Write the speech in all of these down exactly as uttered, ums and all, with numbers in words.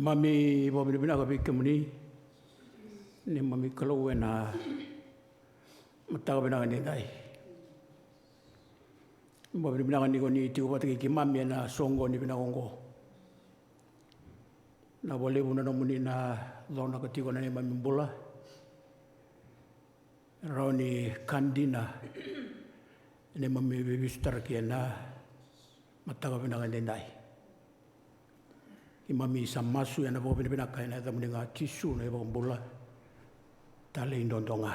Mami vakavinavinaka vei kemuni, ni mami Kalou ena mataka vinaka ni dai. Vakavinavinaka ni ko ni tiko vata kei keimami ena soqo ni vinaka oqo. Na vakalevu na nomuni na conaka tiko na neimami bula. Rawa ni ka dina neimami veivesu tara kina mataka vinaka daidai. Keimami sa masu ena vakavinavinaka ena yacamuni ga Jisu na iVakabula. Talei duadua ga.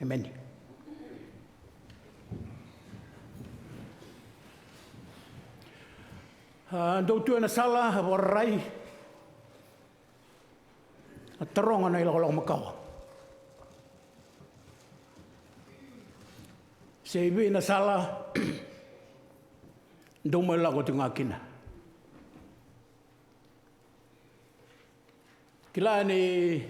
Emeni. A, dou tu ena sala, a vakararai. A taroga na ilakolako makawa. Se i vei na sala dou mai lako tiko ga kina? Kila ni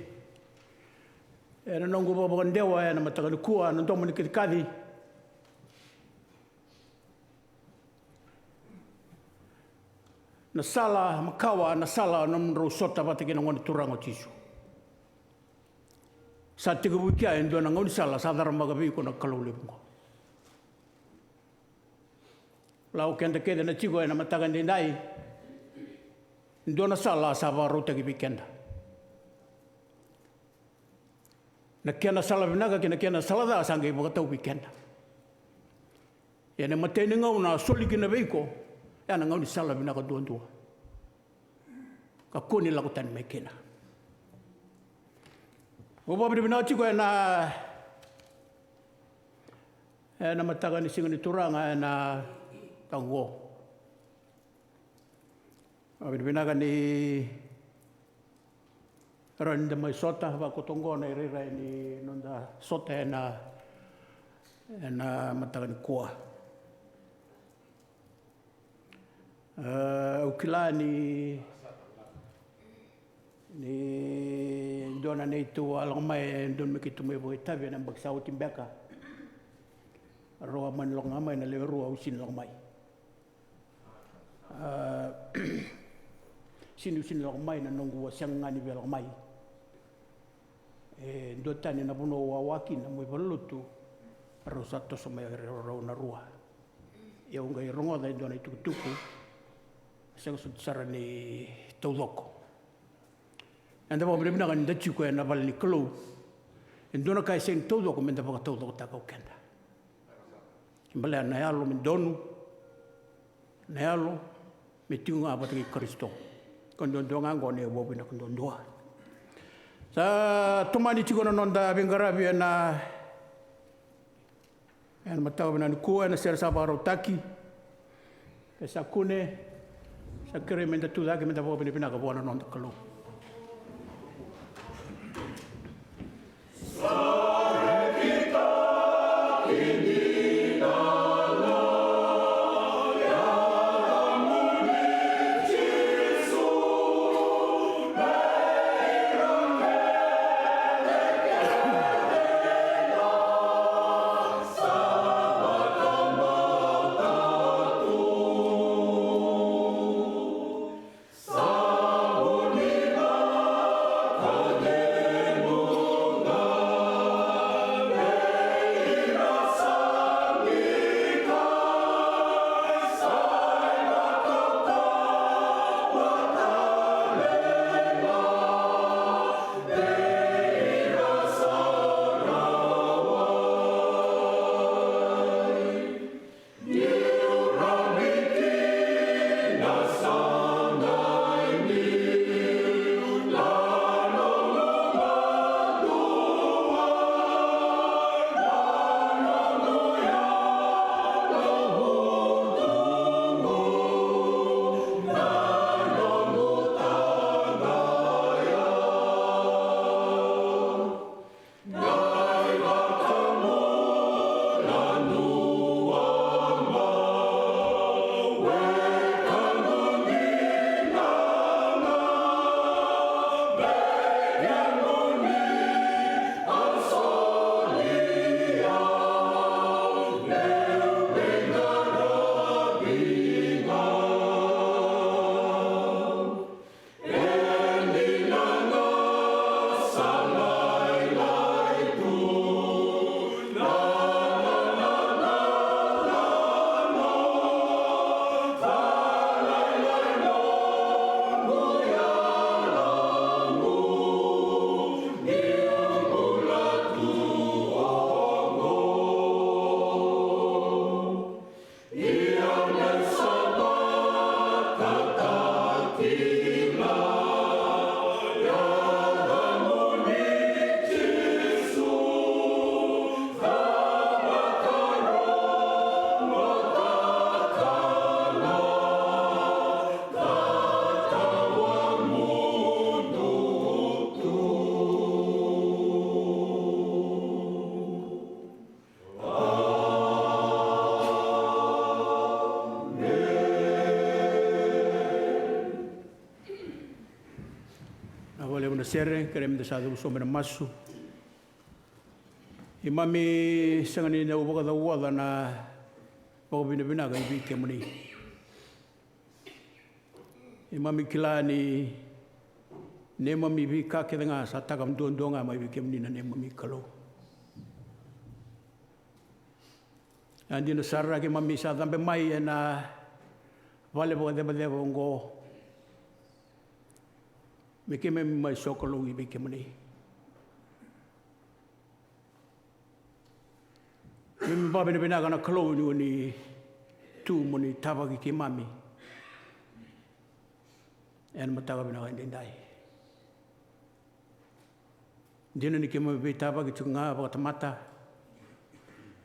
ena noqu vakavakadewa ena mataka nikua na domo ni kacikaci. Na sala makawa, na sala nomudrau sota vata kei na Gone Turaga o Jisu. Sa tekivu i kea e dua na gaunisala sa caramaka vei iko na Kalou levu oqo. Lau keda kece na tiko ena mataka daidai, dua na sala sa vakarautaki vei keda. Na kena sala vinaka kei na kena sala ca sa qai vakatau vei keda. Ia na imatai ni gauna a soli kina vei iko, ya na gaunisala vinaka duadua. Kakua ni lako tani mai kina. Au vakavinavinaka tiko ena, ena mataka ni Siga ni Turaga ena tau oqo. Vakavinavinaka ni rawa ni da mai sota, vakakoto oqo na irairai ni noda sota ena, ena mataka nikua. A, au kila ni, ni dua na neitou a lako mai, e dua na me keitou mai vakaitavi ena yabaki sa oti beka. Rau a mani lako ga mai na lewe rua, au sini lako mai. A, sini, sini lako mai na noqu a sega ga ni via lako mai. E dua tani na vanua au wawa kina, mai valenilotu, rau sa toso mai rau, rau na rua. Ia au qai rogoca e dua na itukutuku, sega soti sara ni taucoko. Eda vakavinavinaka ni da tiko ena vale ni Kalou. E dua na ka e sega ni taucoko meda vakataucokotaka o keda. Balea na yalo me donu, na yalo me tiko ga vata kei Karisito. Ka duadua ga oqo na ivakavinavinaka duadua. Sa tomani tiko na noda veiqaravi ena, ena mataka vinaka nikua, ena sere sa vakarautaki. E sa kune, sa kerei meda tu cake, meda vakavinavinaka vua na noda Kalou. Sere, kerei me da sa cuva sobu ena masu. Keimami sega ni dau vakacauoca na vakavinavinaka i vei kemuni. Keimami kila ni neimami veika kece ga sa taka duadua ga mai vei kemuni na neimami Kalou. E dina sara, keimami sa cabe mai ena vale vakacevaceva oqo me keimami mai sokalou i vei kemuni. Keimami vakavinavinaka na Kalou ni o ni tu mo ni tavaki keimami ena mataka vinaka edaidai. Dina ni keimami veitavaki tiko ga vakatamata,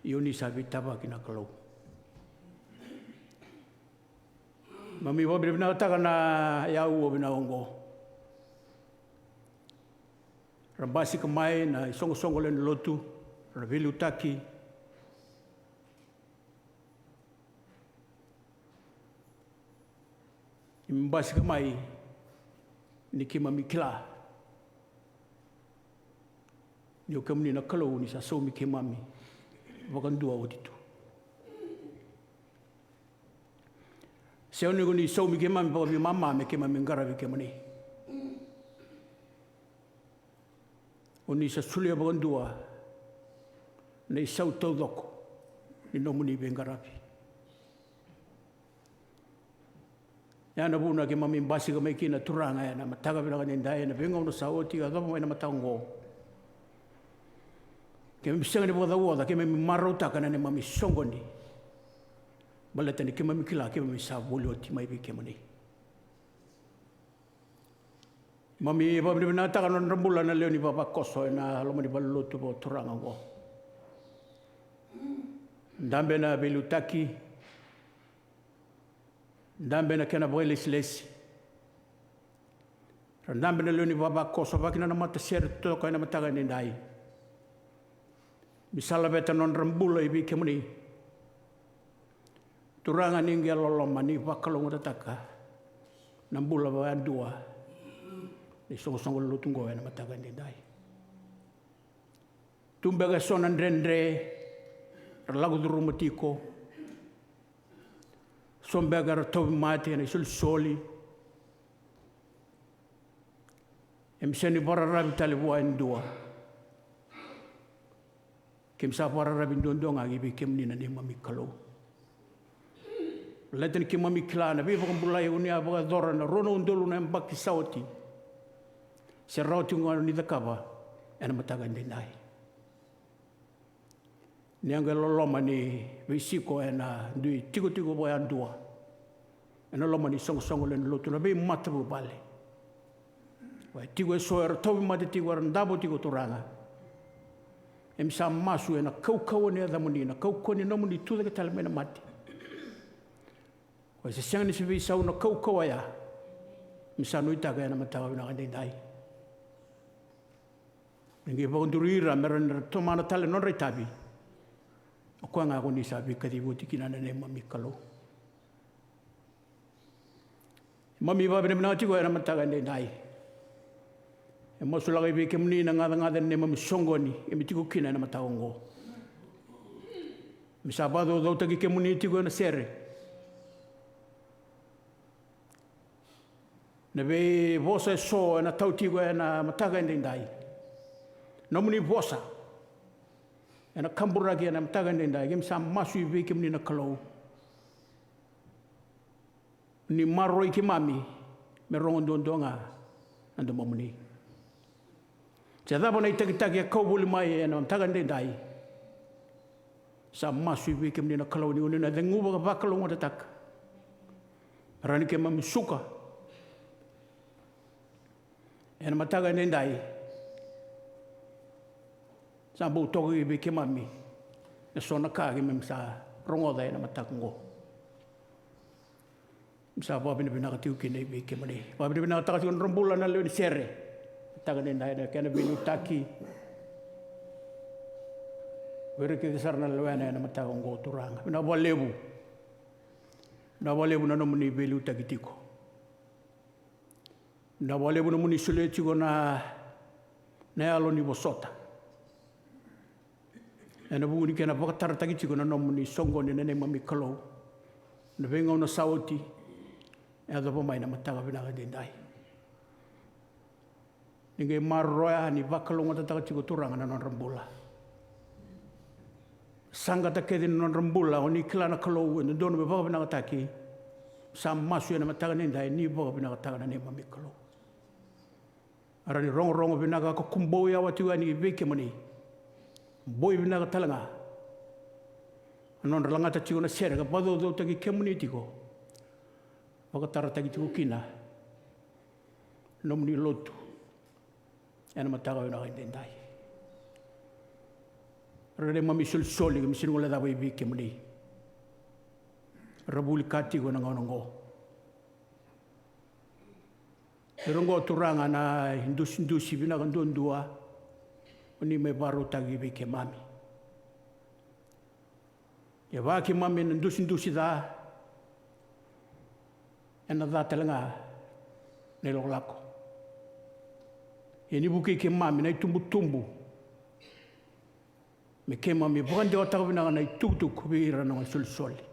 ia o ni sa veitavaki na Kalou. Keimami vakavinavinakataka na aua vinaka oqo. Ra basika mai na isoqosoqo lewe ni lotu, ra veiliutaki. Keimami basika mai ni keimami kila ni o kemuni na Kalou ni sa saumi keimami vakadua oti tu. Sega ni ko ni saumi keimami vakaveimama me keimami qaravi kemuni. O ni sa solia vakadua na isau taucoko ni nomuni veiqaravi. Ya na vuna keimami basika mai kina, Turaga, ena mataka vinaka edaidai, ena veigauna sa oti ka yacova mai na mataka oqo. Keimami sega ni vakacauoca, keimami marautaka na neimami soqoni. Baleta ni keimami kila keimami sa voli oti mai vei kemuni. Keimami vakavinavinakataka na nodra bula na lewe ni vavakoso ena loma ni valenilotu vakaturaga oqo. Dabe na veiliutaki, dabe na kena vakailesilesi. Ra dabe na lewe ni vavakoso, vaka kina na matasere totoka ena mataka edaidai. Mi sa laveta na nodra bula i vei kemuni. Turaga, ni qai loloma, ni vakalougatataka na bula vakayadua ni soqosoqo lotu qo ena mataka edaidai. Tu beka eso na dredre ra lako curuma tiko. So beka era tauvimate ena isolisoli. Keimami sega ni vakararavi tale vua e dua. Keimami sa vakararavi duadua ga ki vei kemuni na neimami Kalou. Baleta ni keimami kila na veivakabulai o ni a vakayacora ena rua na udolu na yabaki sa oti, se rawa tiko ga ni cakava ena mataka edaidai. Ni a qai loloma ni veisiko ena dui tikotiko vakayadua ena loma ni soqosoqo lewe ni lotu, na veimatavuvale. Vaka e tiko eso era tauvimate tiko, era davo tiko, Turaga. Keimami sa masu ena kaukauwa ni yacamuni, na kaukauwa ni nomuni tucake tale mai na mate. Ko e se sega ni se veisau na kaukauwa ya. Keimami sa nuitaka ena mataka vinaka edaidai. Ni qai vakaduri ira me ra na tomana tale na nodra itavi. O koya ga ko ni sa veikacivi oti kina na neimami Kalou. Keimami vakavinavinaka tiko ena mataka edaidai. E masulaka i vei kemuni na gacagaca ni neimami soqoni keimami tiko kina ena mataka oqo. Keimami sa vakacaucautaki kemuni tiko ena sere. Na veivosa eso ena tau tiko ena mataka edaidai. Nomuni vosa ena kaburaki ena mataka edaidai. Keimami sa masu i vei kemuni na Kalou. Ni maroroi keimami me rogo duadua ga na domomuni. Se cava na itakitaki e kau voli mai ena mataka edaidai, sa masu i vei kemuni na Kalou ni o ni na ceguva ka vakalougatataka. Rawa ni keimami suka ena mataka edaidai. Sa bau toka i vei keimami eso na ka keimami sa rogoca ena mataka oqo. Sa vakavinavinaka tiko kina i vei kemuni. Vakavinavinakataka tiko na nodra bula na lewe ni sere. Mataka edaidai na kena veiliutaki. Vei kece sara na lewena ena mataka oqo, Turaga. Vinaka vakalevu. Vinaka vakalevu na nomuni veiliutaki tiko. Na vakalevu nomuni solia tiko na, na yalo ni vosota. Ena vuku ni kena vakatarataki tiko na nomuni soqoni na neimami Kalou. Na veigauna sa oti, e yacova mai na mataka vinaka edaidai. Ni qai maroroya ni vakalougatataka tiko Turaga na nodra bula. Saqata kece na nodra bula, o ni kila na Kalou, e dodonu me vakavinakataki. Sa masu ena mataka edaidai, ni vakavinakataka na neimami Kalou. Era ni rogorogo vinaka ka kubou yawa tiko yani vei kemuni. Boi vinaka tale ga. Na nodra lagata tiko na sere ka vakacaucautaki kemuni tiko. Vakatarataki tiko kina nomuni lotu ena mataka vinaka edaidai. Ra neimami isolisoli, keimami sega ni guilecava i vei kemuni. Ra vuli ka tiko ena gauna oqo. Ira oqo Turaga na idusidusi vinaka duadua o ni mai vakarautaki vei keimami. E vaka keimami na dusidusi ca, ena ca tale ga na ilakolako. Ia ni vukei keimami na itubutubu me keimami vakadewataka vinaka na itukutuku vei ira na isolisoli.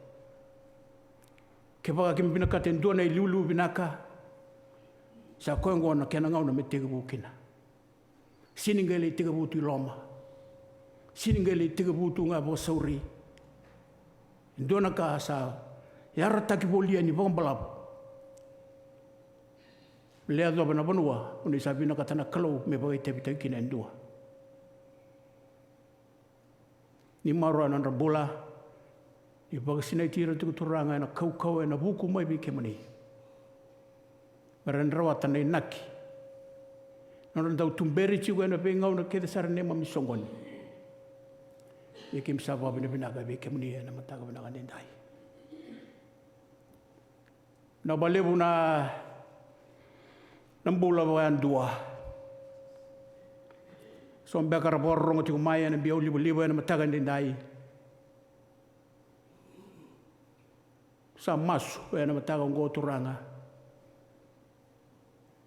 Kevaka keimami vinakata e dua na iliuliu vinaka, sa koya oqo na kena gauna me tekivu kina. Sega ni qai lai tekivu tu i loma. Sega ni qai lai tekivu tu ga vakasauri. E dua na ka sa yarataki voli yani vakabalavu. Me lai yacova na vanua o ni sa vinakata na Kalou me vakaitavitaki kina e dua. Ni maroroya na nodra bula, ni vakasinaiti ira tiko Turaga ena kaukauwa ena vuku mai vei kemuni. Me ra ni rawata na inaki. Na nodra dau tuberi tiko ena veigauna kece sara neimami soqoni. Ia keimami sa vakavinavinaka vei kemuni ena mataka vinaka edaidai. Na vakalevu na, na bula vakayadua. So beka ra vakarorogo tiko mai ena biau livaliva ena mataka edaidai. Sa masu ena mataka oqo Turaga.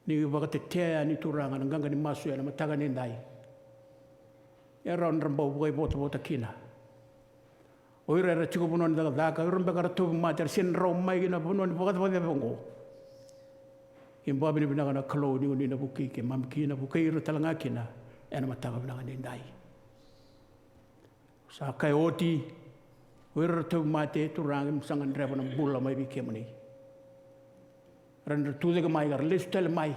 Ni vakatetea yani Turaga na qaqa ni masu ena mataka edaidai. E rawa ni ra bau vakaivotavota kina. O ira era tiko vanua ni cakacaka, o ira beka era tauvimate, era sega ni rawa mai kina vanua ni vakacavacava oqo. Keimami vakavinavinaka na Kalou ni o ni na vukei keimami kina, vukei ira tale ga kina ena mataka vinaka edaidai. Sa kaya oti, o ira era tauvimate, Turaga, keimami sa gadreva na bula mai vei kemuni. Ra ni ra tucake mai, ka ra lesu tale mai.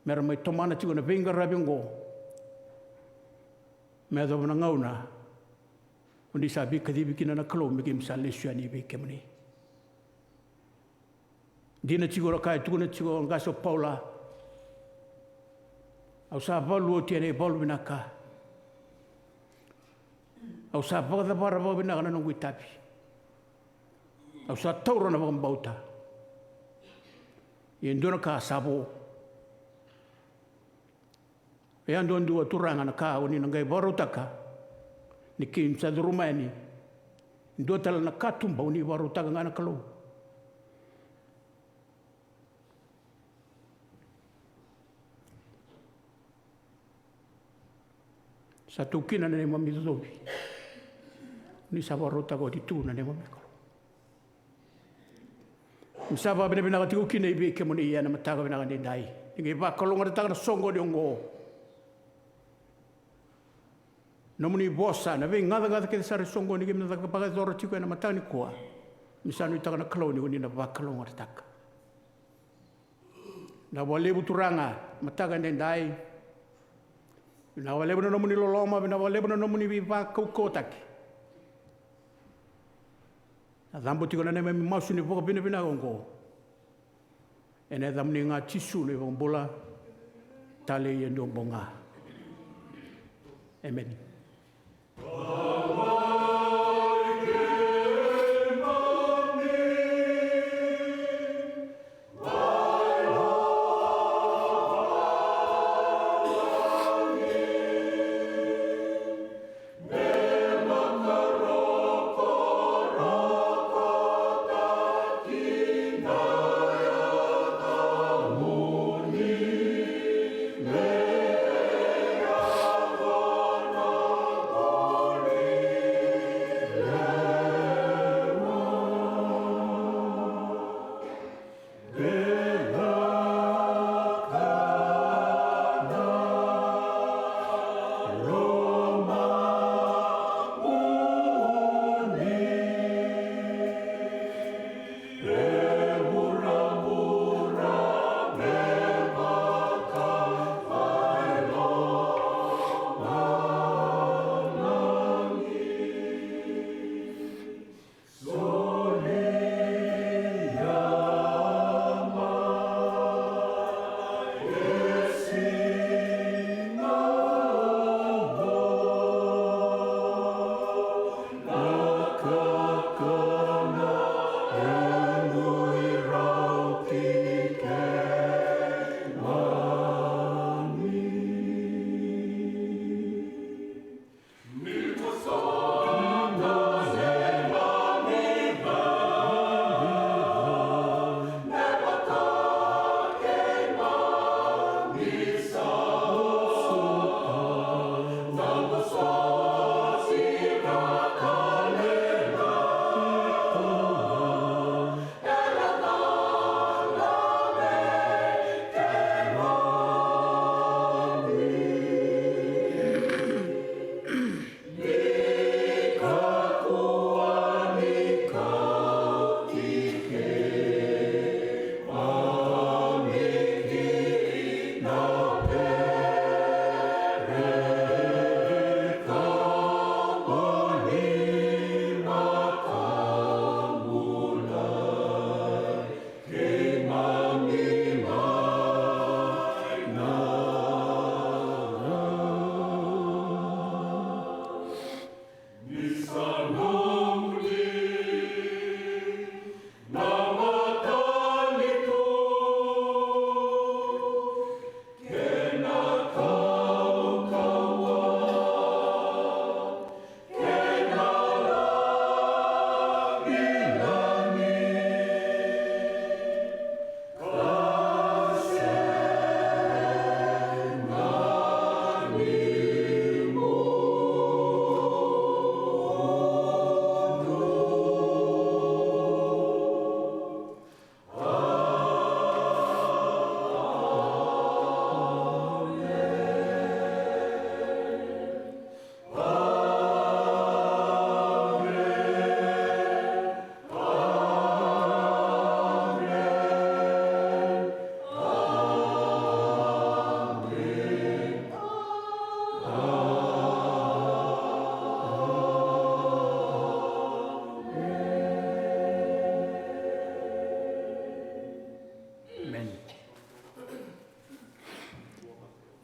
Me ra mai tomana tiko na veiqaravi oqo. Me yacova na gauna o ni sa veikacivi kina na Kalou me keimami sa lesu yani vei kemuni. Dina tiko na ka e tukuna tiko o qase o Paula. Au sa valu oti ena ivalu vinaka. Au sa vakacavara vakavinaka na noqu itavi. Au sa taura na vakabauta. Ia e dua na ka sa vo. E a duadua Turaga na ka o ni na qai vakarautaka. Ni keimami sa curuma yani e dua tale na katuba o ni vakarautaka ga na Kalou. Sa tu kina na neimami icocovi. Ni sa vakarautaka oti tu na neimami Kalou. Ni sa vakavinavinaka tiko kina i vei kemuni ena mataka vinaka edaidai. Ni qai vakalougatataka na soqoni oqo. Nomuni vosa, na veigacagaca kece sara e soqoni keimami na caka vakayacora tiko ena mataka nikua. Ni sa nuitaka na Kalou ni o ni na vakalougatataka. Na vakalevu Turaga, mataka edaidai. Vinaka vakalevu na nomuni loloma, vinaka vakalevu na nomuni veivakaukauwataki. Na cabo tiko na neimami masu ni vakavinavinaka oqo. Ena yacamuni ga Jisu na iVakabula, talei e dua bau ga. Emeni.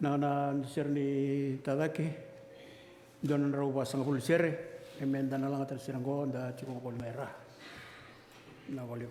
Na, na sere ni tacake, dua na drau vasagavulu ni sere, e me da na lagata na sere oqo, da tiko oqo mai ra. Na vale.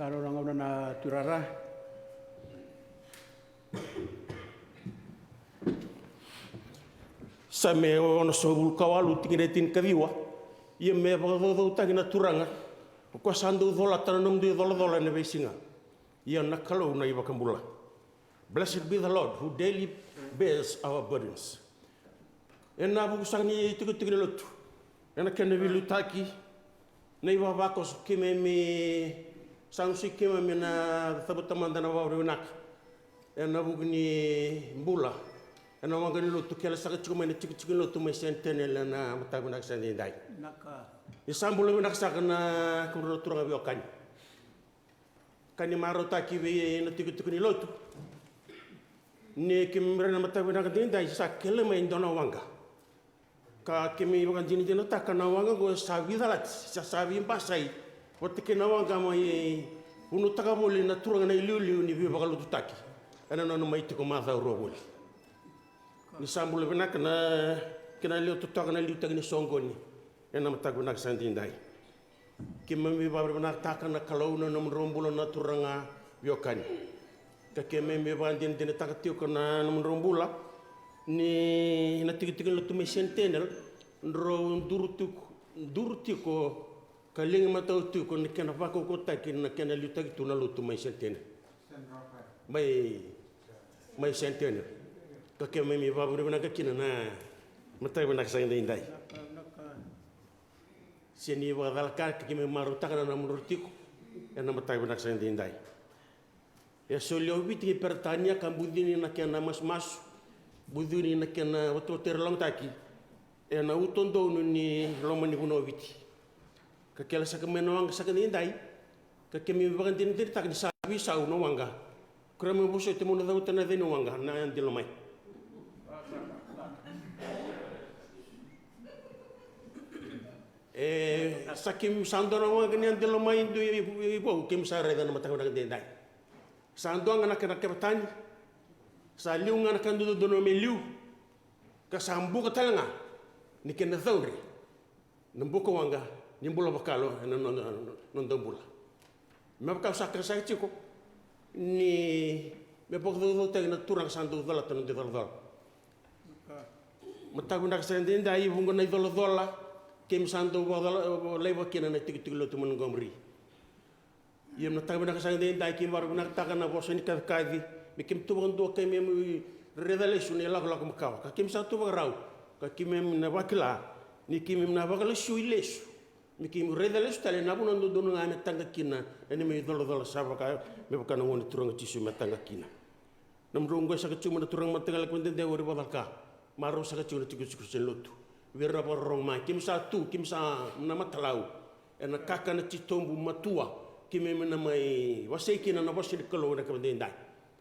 Sa rau na gauna na turara. Same onosagavulu ka walu, tikina e tinikaciwa. Ia me vakacaucautaki na Turaga, o koya sa dau colata na nomudou icolacola ena veisiga. Ia na Kalou na iVakabula. Blessed be the Lord who daily bears our burdens. Ena vuku saka ni itikotiko ni lotu, ena kena veiliutaki na ivavakoso, keimami sa gusui keimami na cavuta mada na vakavinavinaka ena vuku ni bula ena waqa ni lotu, kele saka tiko mai na tikotiko ni lotu mai Centennial ena mataka vinaka sa daidai. Ni sa bula vinaka saka na kemudrau na turaga veiwekani. Ka ni marautaki vei na tikotiko ni lotu ni keimami rai na mataka vinaka daidai, sa kele mai e dua na waqa. Ka keimami vakadinadinataka na waqa oqo sa veicalati, sa, sa veibasai vata kei na waqa mai vunautaka voli na turaga na iliuliu ni veivakalotutaki ena nona mai tiko macawa rua voli. Ni sa bula vinaka na kena liu totoka na liutaki ni soqoni ena mataka vinaka sa daidai. Keimami vakavinavinakataka na Kalou na nomudrau bula na turaga veiwekani. Ka keimami vakadinadinataka tiko na nomudrau bula ni na tikotiko ni lotu mai Centennial, drau duru tiko, duru tiko ka legi matau tiko na kena vakaukauataki na kena liutaki tu na lotu mai Centennial. Mai, mai Centennial. Ka keimami vakavinavinaka kina na mataka vinaka sa daidai. Se ni vakacalaka ka keimami marautaka na nomudrau tiko ena mataka vinaka sa daidai. E solia o Viti kei Peritania ka bucini na kena masumasu, bucini na kena vatuvatera logotaki ena utodonu ni loma ni vanua o Viti. Ka kele saka mai na waqa saka daidai. Ka keimami vakadinadinataka ni sa veisau na waqa. Kerea mo vosoti mo na cavuta na yaca ni waqa na Yadilomai. E sa keimami sa dua na waqa ni Yadilomai, dui i Vou, keimami sa raica na mataka vinaka daidai. Sa dua ga na kena keva tani. Sa liu ga na ka dodonu me liu. Ka sa buka tale ga ni kena caudre na buka waqa ni bula vakalo ena noda, noda bula. Me vaka au sa kaya saka tiko ni me vakacaucautaki na turaga sa dau colata na noda icolacola. Mataka vinaka saka daidai, vuqa na icolacola keimami sa dau vakacolaivaka kina na tikotiko lotu mai Montgomery. Ia na mataka vinaka saka daidai, keimami vakavinavinakataka na vosa ni kacikaci me keimami tu vakadua, keimami raica lesu na ilakolako makawa, ka keimami sa tu vakarau ka keimami na vakila ni keimami na vakalesuya lesu. Me keimami raica lesu tale na vanua dodonu ga me taqa kina na neimami icolacola, sa vaka me vaka na Gone Turaga o Jisu me taqa kina. Na mudrau oqo e saka tiko mai na turaga mataqali ka vakadede, o ira vakacalaka. Marau saka tiko na tikotiko ni lotu vei ira na vakarorogo mai. Keimami sa tu, keimami sa na matalau ena kakana titobu matua, keimami na mai wasei kina na vosa ni Kalou ena ka vakadede.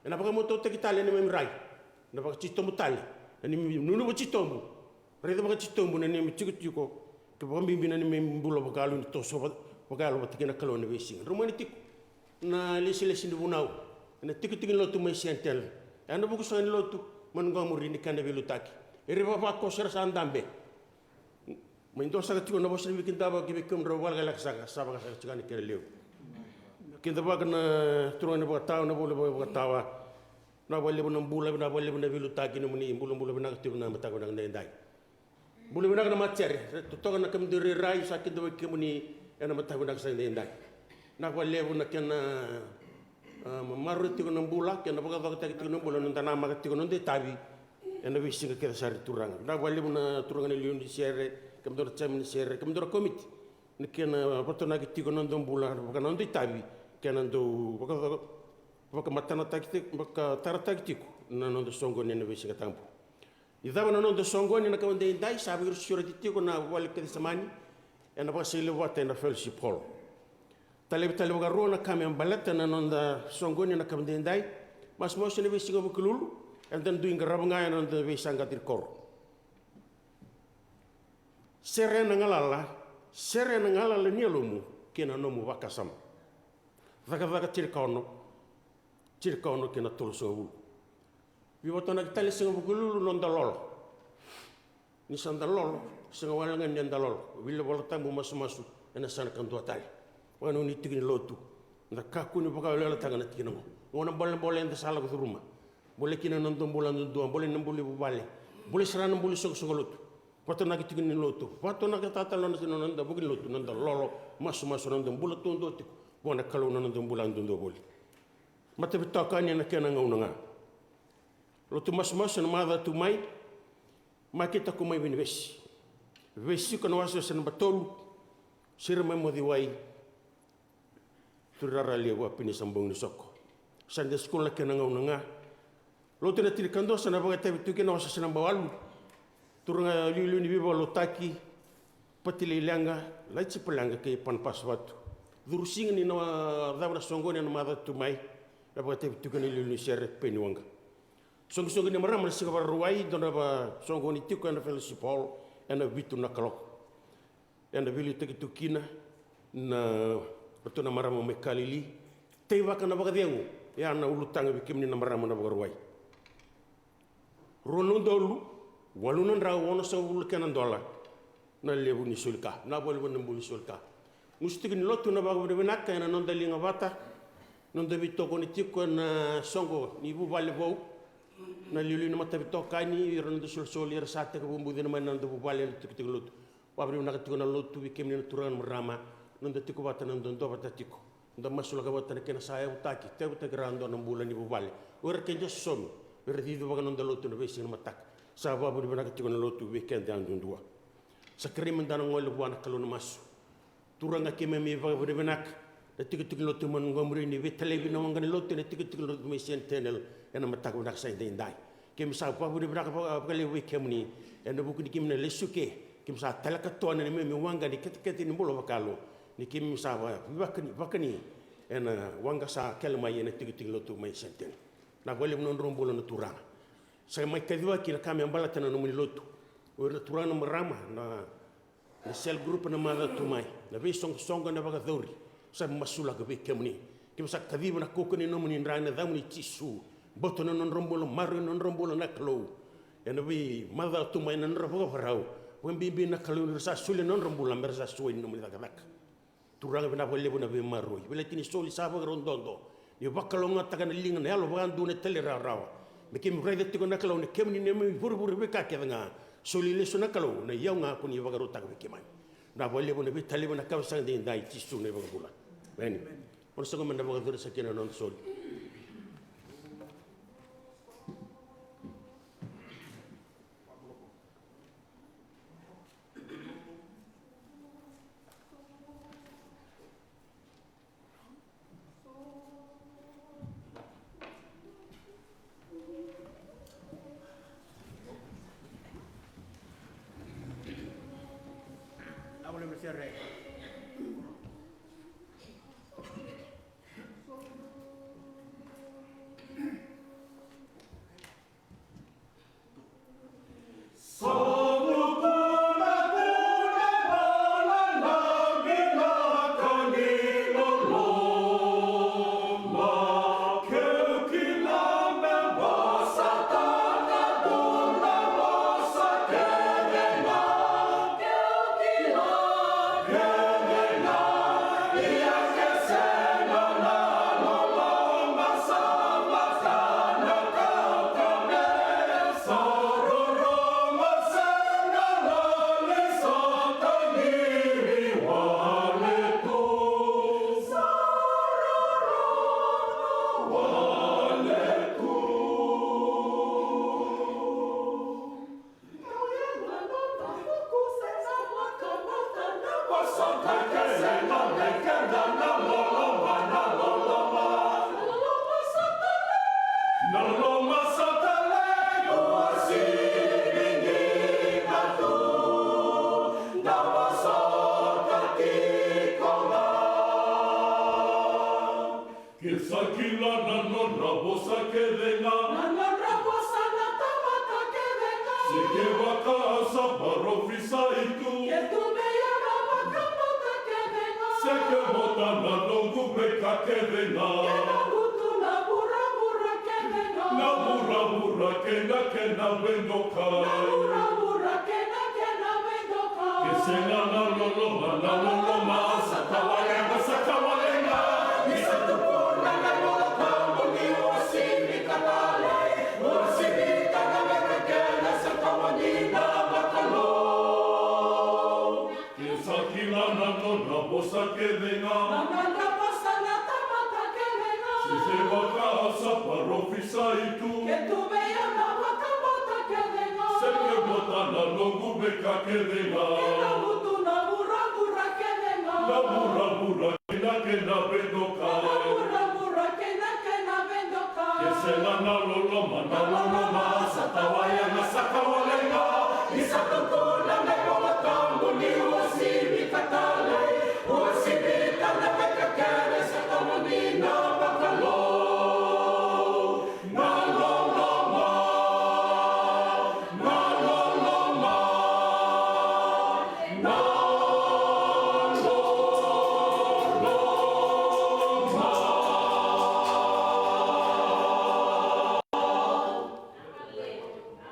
Ena vakamatautaki tale na neimami rai, na vakatitobu tale na neimami nunuva titobu. Raica vakatitobu na neimami tikotiko, ka vakabibi na neimami bula vakayalo ni toso va-, vakayalo vata kei na Kalou ena veisiga. Drau mani tiko na lesilesi ni vunau ena tikotiko ni lotu mai Sentinel. E a na vuku saka ni lotu mai Montgomery ni kena veiliutaki. Era ivavakoso era sa dabe. Mai dua saka tiko na vosa ni veikidavaki vei kemudrau vakalekaleka saka, sa vaka saka tiko ni kena levu. Kidavaka na turaga ni vakatawa, na vuli vakatawa. Na vakalevu na bula, na vakalevu na veiliutaki, nomuni bulabula vinaka tiko na mataka vinaka daidai. Bula vinaka na matasere, totoka na kemudou irairai, sa kidavaki kemuni ena mataka vinaka saka daidai. Na vakalevu na kena, a, maroroi tiko na bula, kena vakacokotaki tiko na bula, noda namaka tiko na noda itavi ena veisiga kece sara, Turaga. Na vakalevu na turaga na iliuliu ni sere, kemudou na chairman ni sere, kemudou na komiti, na kena vakatonaki tiko na noda bula, vaka na noda itavi, kena dau vaka, vakamatanataki tiko, vakatarataki tiko na noda soqoni ena veisiga tabu. Ni cava na noda soqoni ena ka vakaedaidai? Sa vakarosoisureti tiko na vuvale Kecisemani ena vakasailevata ena Fellowship Hall. Talevi tale vakarua na ka me baleta na noda soqoni ena ka vakaedaidai. Masumasu ena veisiga Vukelulu, eda dui qarava ga ena noda veisaqati ni koro. Sere na galala, sere na galala ni yalomu kei na nomu vakasama. Cakacaka tinikaono, tinikaono kei na tolusagavulu. Veivakatonaki tale siga Vukelulu, noda lolo. Ni sa da lolo, sega wale ga ni da lolo. Wili Vola Tabu, masumasu ena yasana kadua tale. Vakanuinui tiko ni lotu, da kakua ni vakaweleweletaka na tikina oqo. Gauna bolebole eda sa lako curuma. Bolei kina na noda bula duadua, bolei na bula ni vuvale, bolei sara na bula ni soqosoqo lotu. Vakatonaki tiko ni lotu, vakatonakataka tale na noda, na noda vuku ni lotu, na noda lolo, masumasu, na noda bula duadua tiko vua na Kalou, na noda bula duadua voli. Matavitokani ena kena gauna ga. Lotu masumasu ena macawa tu mai, makita ko mai Vinivesi. Vesi ko na wasewase naba tolu, Sira mai Mociwai, Turirara Levu, Apinisa, Boginisoko. Sunday school na kena gauna ga. Lotu ena tinikadua sa na vakaitavi tu kina na wasewase naba walu. Turaga iliuliu ni veivakalotutaki, Pati Laileqa, Laiti Paleqa kei Panapasa Vatu. Curu siga ni na cava na soqoni ena macawa tu mai, na vakaitavi tu kina na iliuliu ni sere, Peni Waqa. Soqosoqo ni marama na siga Vakarauwai, dua na vakasoqoni tiko ena Fellowship Hall ena vitu na kaloko. Ena veiliutaki tu kina na ratou na marama mai Kalili. Teivaka na vakacegu, ya na ulutaga vei kemuni na marama na Vakarauwai. Rua na udolu walu na drau onosagavulu kena dola na levu ni soli ka, na valevale na buli soli ka. Gusu tiko ni lotu na vakavinavinaka ena noda liga vata, noda veitokoni tiko ena soqo ni vuvale vou. Na liuliu ni matavitokani, ira na noda solisoli era sa tekivu bucina mai na noda vuvale ena tikotiko lotu. Vakavinavinaka tiko na lotu vei kemuni na turaga na marama, noda tiko vata, noda duavata tiko. Da masulaka vata na kena sa yavutaki, tauyavutaki rawa dua na bula ni vuvale. O ira kece sosomi, o ira cicivaka noda lotu ena veisiga ni mataka. Sa vakavinavinaka tiko na lotu vei keda yadudua. Sa kerei meda na gole vua na Kalou na masu. Turaga, keimami vakavinavinaka na tikotiko ni lotu mai Montgomery ni veitalevi na waqa ni lotu ena tikotiko ni lotu mai Sentinel ena mataka vinaka sa edaidai. Keimami sa vakavinavinaka vaka, vakalevu vei kemuni ena vuku ni keimami na lesu ke, keimami sa talekatoa na neimami waqa ni ketekete ni bula vakayalo. Ni keimami sa va-, vakani, vakani ena waqa sa kele mai ena tikotiko lotu mai Senitini. Na vakalevu na nodrau bula na turaga. Sa mai kacivaki na ka me baleta na nomuni lotu. O ira na turaga na marama, na, na cell group na macawa tu mai. Na veisoqosoqo na vakayacori. Sa masulaka vei kemuni. Keimami sa kaciva na kaukaua ni nomuni dra ena yacamuni Jisu. Bota na nodra bula, maroroi na nodra bula na Kalou. Ena veimacawa tu mai na nodra vakavakarau. Vakabibi na Kalou ni ra sa solia na nodra bula, me ra sa suai ni nomuni cakacaka. Turaga vinaka vakalevu na veimaroroi. Veiletini soli sa vakarau dodo. Ni vakalougatataka na liga na yalo vakadua na talairawarawa. Me keimami raica tiko na Kalou na kemuni na neimami vurevure veika kece ga. Soli lesu na Kalou na iyau ga ko ni vakarautaka vei keimami. Vinaka vakalevu na veitalevi na ka sa daidai Jisu na iVakabula. Emeni. Emeni. Au na soqo me na vakacurisa kina na noda soli. Ke sa kila na nodra vosa kece ga. Na nodra vosa na tamata kece ga. Se ke vaka sa parofisai tu. Ke tu vei au na vakabauta kece ga. Se ke vota na noqu veika kece ga. Ke na butu na vuravura kece ga. Na vuravura kei na kena veidokai. Na vuravura kei na kena veidokai. Ke sega na loloma, na loloma sa tawa yaga, sa tawa leqa. Ni sa tukuna na iVola Tabu ni uasivi ka talei, uasivi ka na veika kece, sa tawa ni na vakalou. Ke sa kila na nodra vosa kece ga. Na nodra vosa na tamata kece ga. Se se vaka sa parofisai tu. Ke tu vei au na vakabauta kece ga. Se ke vota na noqu veika kece ga. Ke na butu na vuravura kece ga. Na vuravura kei na kena veidokai. Na vuravura kei na kena veidokai. Ke sega na loloma, na loloma sa tawa yaga, sa tawa leqa. Ni sa tukuna na iVola Tabu ni uasivi ka talei, uasivi ka na veika kece, sa tawa ni na vakalou. Na loloma, na loloma, na loloma.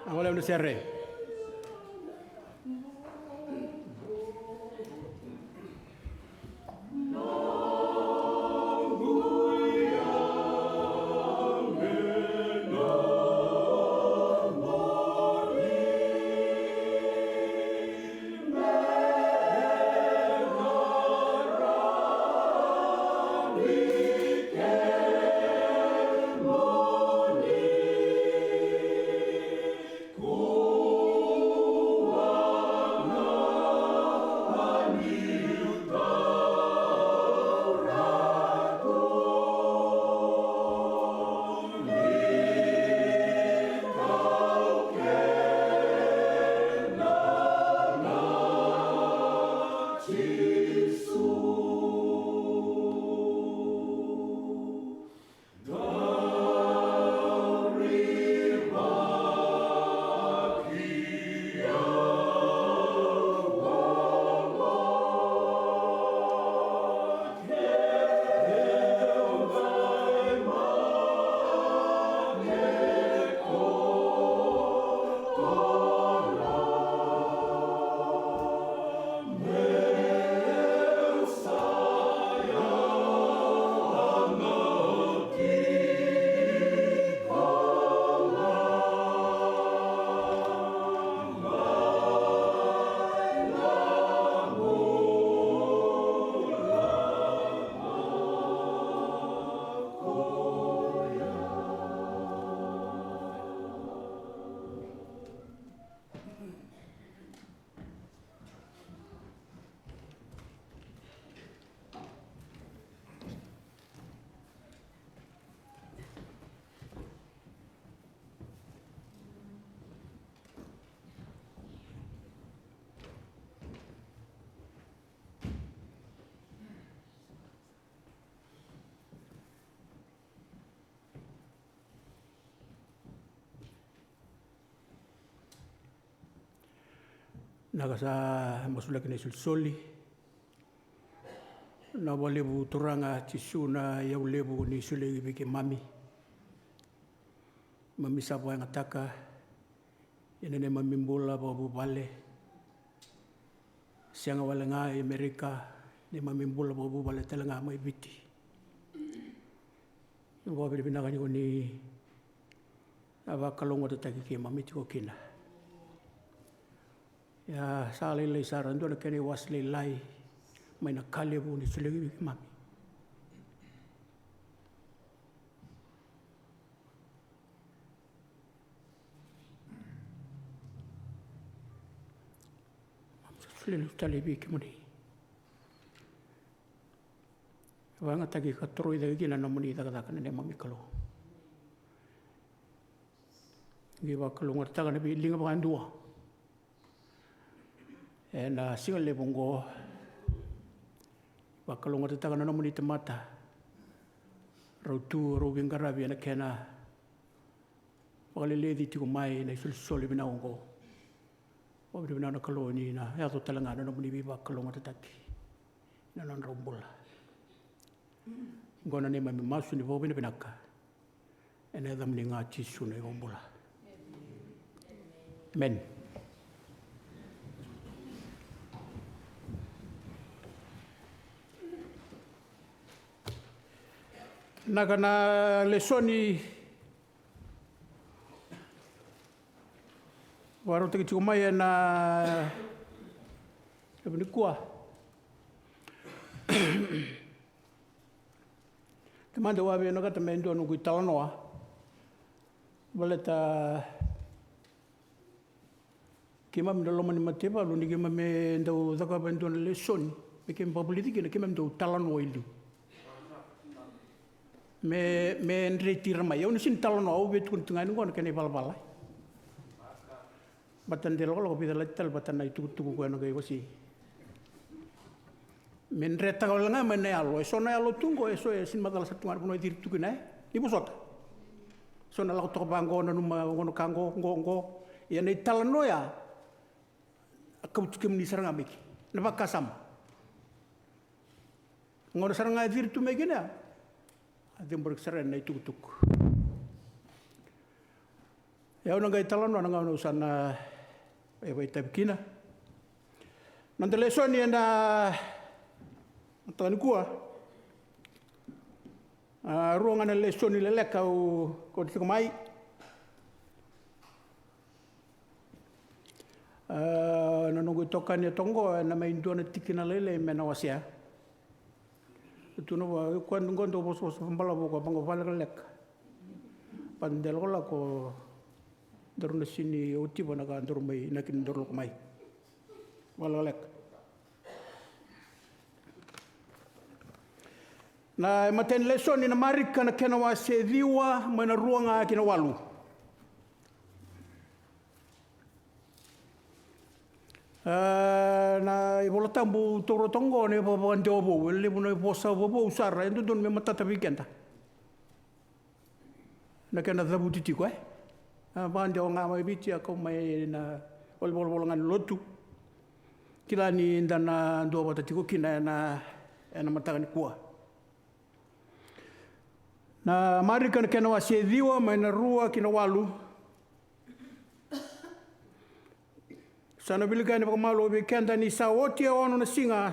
Au lembra sere. Vinaka, sa masulaki na isolisoli. Na vakalevu Turaga Jisu na iyau levu ni solia vei keimami. Mami sa vakayagataka ena neimami bula vakavuvale. Sega wale ga i Amerika, neimami bula vakavuvale tale ga mai Viti. Vakavinavinaka ni ko ni a vakalougatataki keimami tiko kina. Ia sa lailai sara, dua na kena iwase lailai mai na ka levu ni solia vei keimami. Mami sa solia lesu tale vei kemuni. Vakayagataki ka toroi cake kina na nomuni cakacaka na neimami Kalou. Qai vakalougatataka na veiliga vakadua ena siga levu oqo. Vakalougatataka na nomuni tamata, rau tu rau veiqaravi ena kena vakaleleci tiko mai na isolisoli vinaka oqo. Vakavinavinaka na Kalou ni na yaco tale ga na nomuni veivakalougatataki ena nodrau bula. Oqo na neimami masu ni vakavinavinaka ena yacamuni ga Jisu na iVakabula. Emeni. Na ka na lesoni vakarautaki tiko mai ena levu nikua. Keimami dau a via vinakata me dua noqu italanoa. Baleta keimami na loma ni mataivalu ni keimami dau cakava e dua na lesoni me keimami vakavulici kina, keimami dau talanoa i liu. Me, me dreti ira mai. Au na sini talanoa, au via tukuna tu ga yani oqo na kena ivalavala. Vata de lakolako, vica lati tale vata na itukutuku ko ya na qai wasei. Me dretaka wale ga mai na yalo. E so na yalo tu oqo, e so e sini macala sara tu ga na vanua e ciri tu kina, e? Ni vosota. So na lako toka vaqo, nanuma oqo na ka oqo, oqo, oqo. Ia na italanoa ya a kauti kemuni sara ga mai ki na vakasama. Gauna sara ga e ciri tu mai kina ya, a ceburaki sara na itukutuku. E au na qai talanoa na gauna au sa na e vakaitavi kina. Noda lesoni ena mataka nikua. A, rua ga na lesoni leleka au kauta tiko mai. A, na noqu itokani e toka oqo ena mai dua na tikina lailai me na wasea. Tukuna vua, koya oqo dau vosavosa vakabalavu, ko vaqo vakalekaleka. Vata de lakolako daru na sini otiva na ka daru mai, na kina daru lako mai. Vakalekaleka. Na imatai ni lesoni na Marika na kena wase ciwa mai na rua ga ki na walu. A, na iVola Tabu taura toka oqo na ivakavakadewa vou, e levu na ivosa vovou sara, e dodonu me matata vei keda. Na kena cavuti tiko, e? A, vakadewa ga mai Viti, a kau mai na valenivolavola ga ni lotu. Kila ni da na duavata tiko kina ena, ena mataka nikua. Na Marika na kena wase ciwa mai na rua ki na walu. Sa na wilika yani vakamalua vei keda ni sa oti e ono na siga,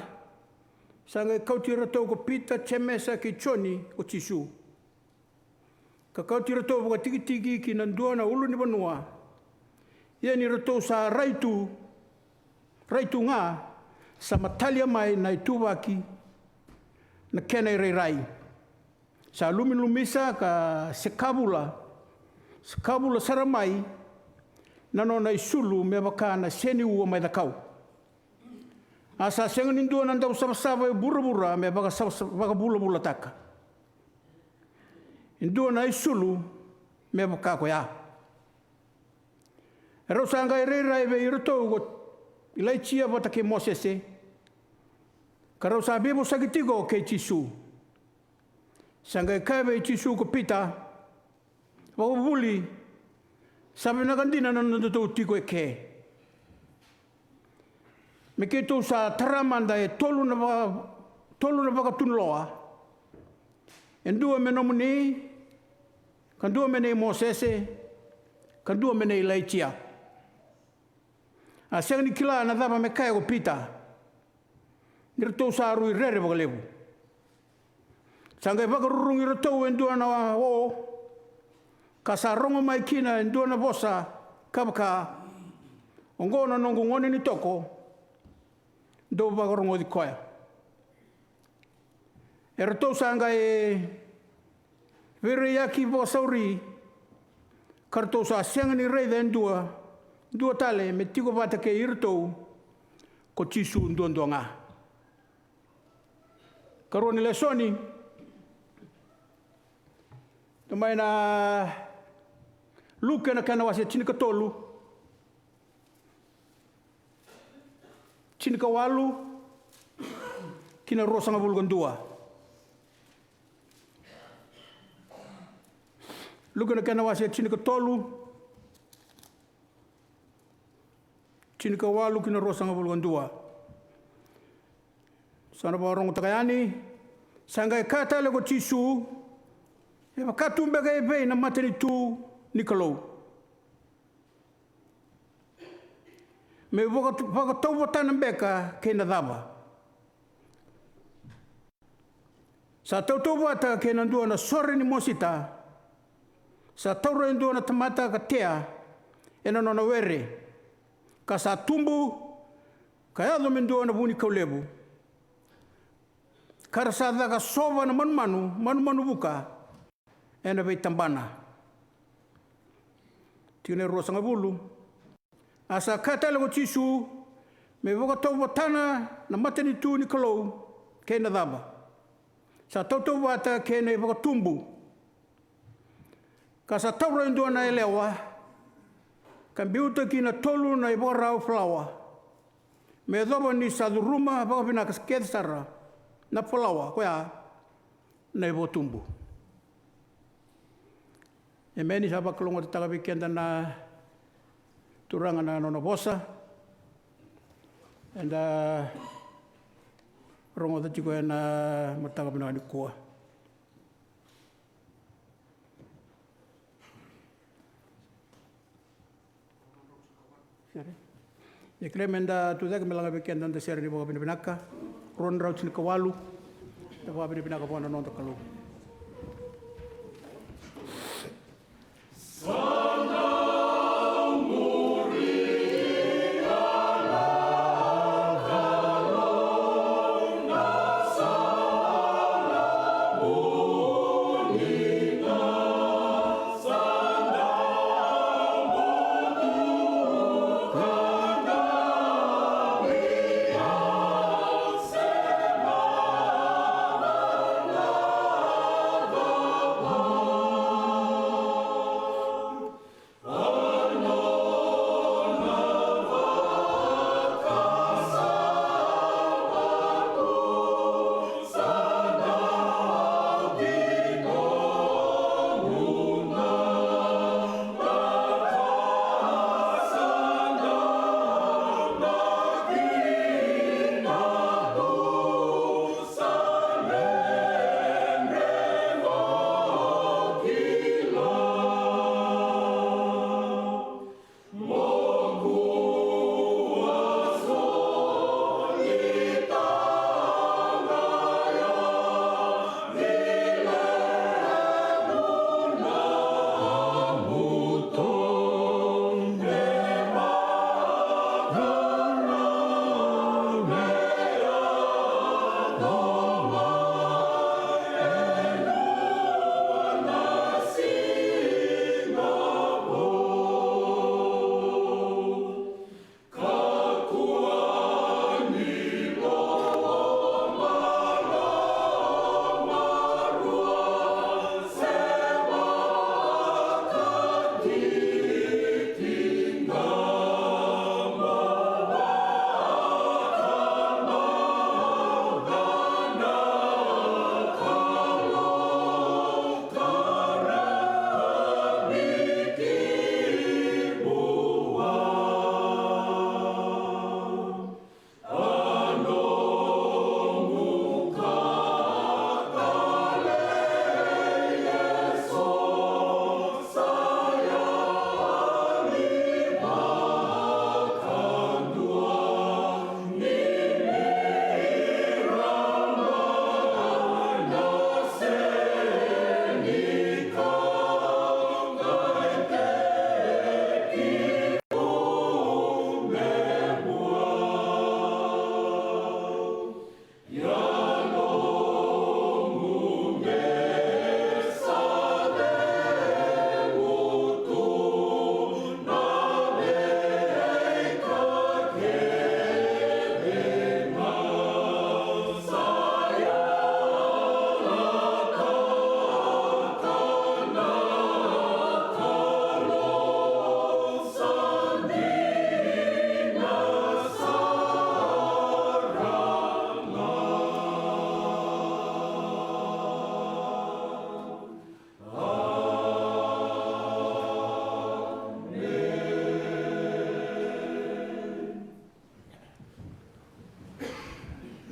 sa qai kauti iratou ko Pita, Jemesa kei Joni ko Jisu. Ka kauti iratou vakatikitiki ki na dua na ulunivanua. Ia ni ratou sa rai tu, rai tu ga, sa matalia mai na ituvaki na kena irairai. Sa lumilumisa ka sekavula, sekavula sara mai na nona isulu me vaka na seniua mai cakau. A sa sega ni dua na dausavasava e vuravura me vakasava-, vakavulavulataka e dua na isulu me vaka koya. E rau sa qai rairai vei iratou ko Ilaijia vata kei Mosese, ka rau sa veivosaki tiko kei Jisu. Sa qai kaya vei Jisu ko Pita, Vakavuvuli, sa vinaka dina na nodatou tiko eke. Me keitou sa tara mada e tolu na vaka, tolu na vakatunuloa, e dua me nomuni, ka dua me nei Mosese, ka dua me nei Ilaija. A sega ni kila na cava me kaya ko Pita, ni ratou sa rui rere vakalevu. Sa qai vakarurugi iratou e dua na o, ka sa rogo mai kina e dua na vosa, ka vaka, "Oqo na noqu gone ni toko, dou vakarogoci koya." Eratou sa qai veireiyaki vakasauri, ka ratou sa sega ni raica e dua, dua tale me tiko vata kei iratou, ko Jisu duadua ga. Karua ni lesoni, tu mai na Luke na kena wase tinikatolu, tinikawalu ki na ruasagavulu ka dua. Luke na kena wase tinikatolu, tinikawalu ki na ruasagavulu ka dua. Sa na vakarogotaka yani. Sa qai kaya tale ko Jisu, "E vaka tu beka e vei na matanitu ni Kalou? Me vaka, vakatauvatana beka kei na cava? Sa tautauvata kei na dua na sore ni mosita. Sa taura e dua na tamata ka tea ena nona were, ka sa tubu, ka yaco me dua na vunikau levu. Ka ra sa caka sova na manumanu, manumanu vuka ena veitabana." Tikina e ruasagavulu. A sa kaya tale ko Jisu, "Me vakatauvatana na matanitu ni Kalou kei na cava? Sa tautauvata kei na ivakatubu. Ka sa taura e dua na yalewa, ka biuta ki na tolu na ivakarau falawa, me yacova ni sa curuma vakavinaka kece sara na falawa koya na ivakatubu." Emeni. Sa vakalougatataka vei keda na Turaga na nona vosa. Eda rogoca tiko ena mataka vinaka nikua. Sere. Ia, kerea meda tucake me laga vei keda na sere ni vakavinavinaka. Rua na drau tinikawalu. Da vakavinavinaka vua na noda Kalou.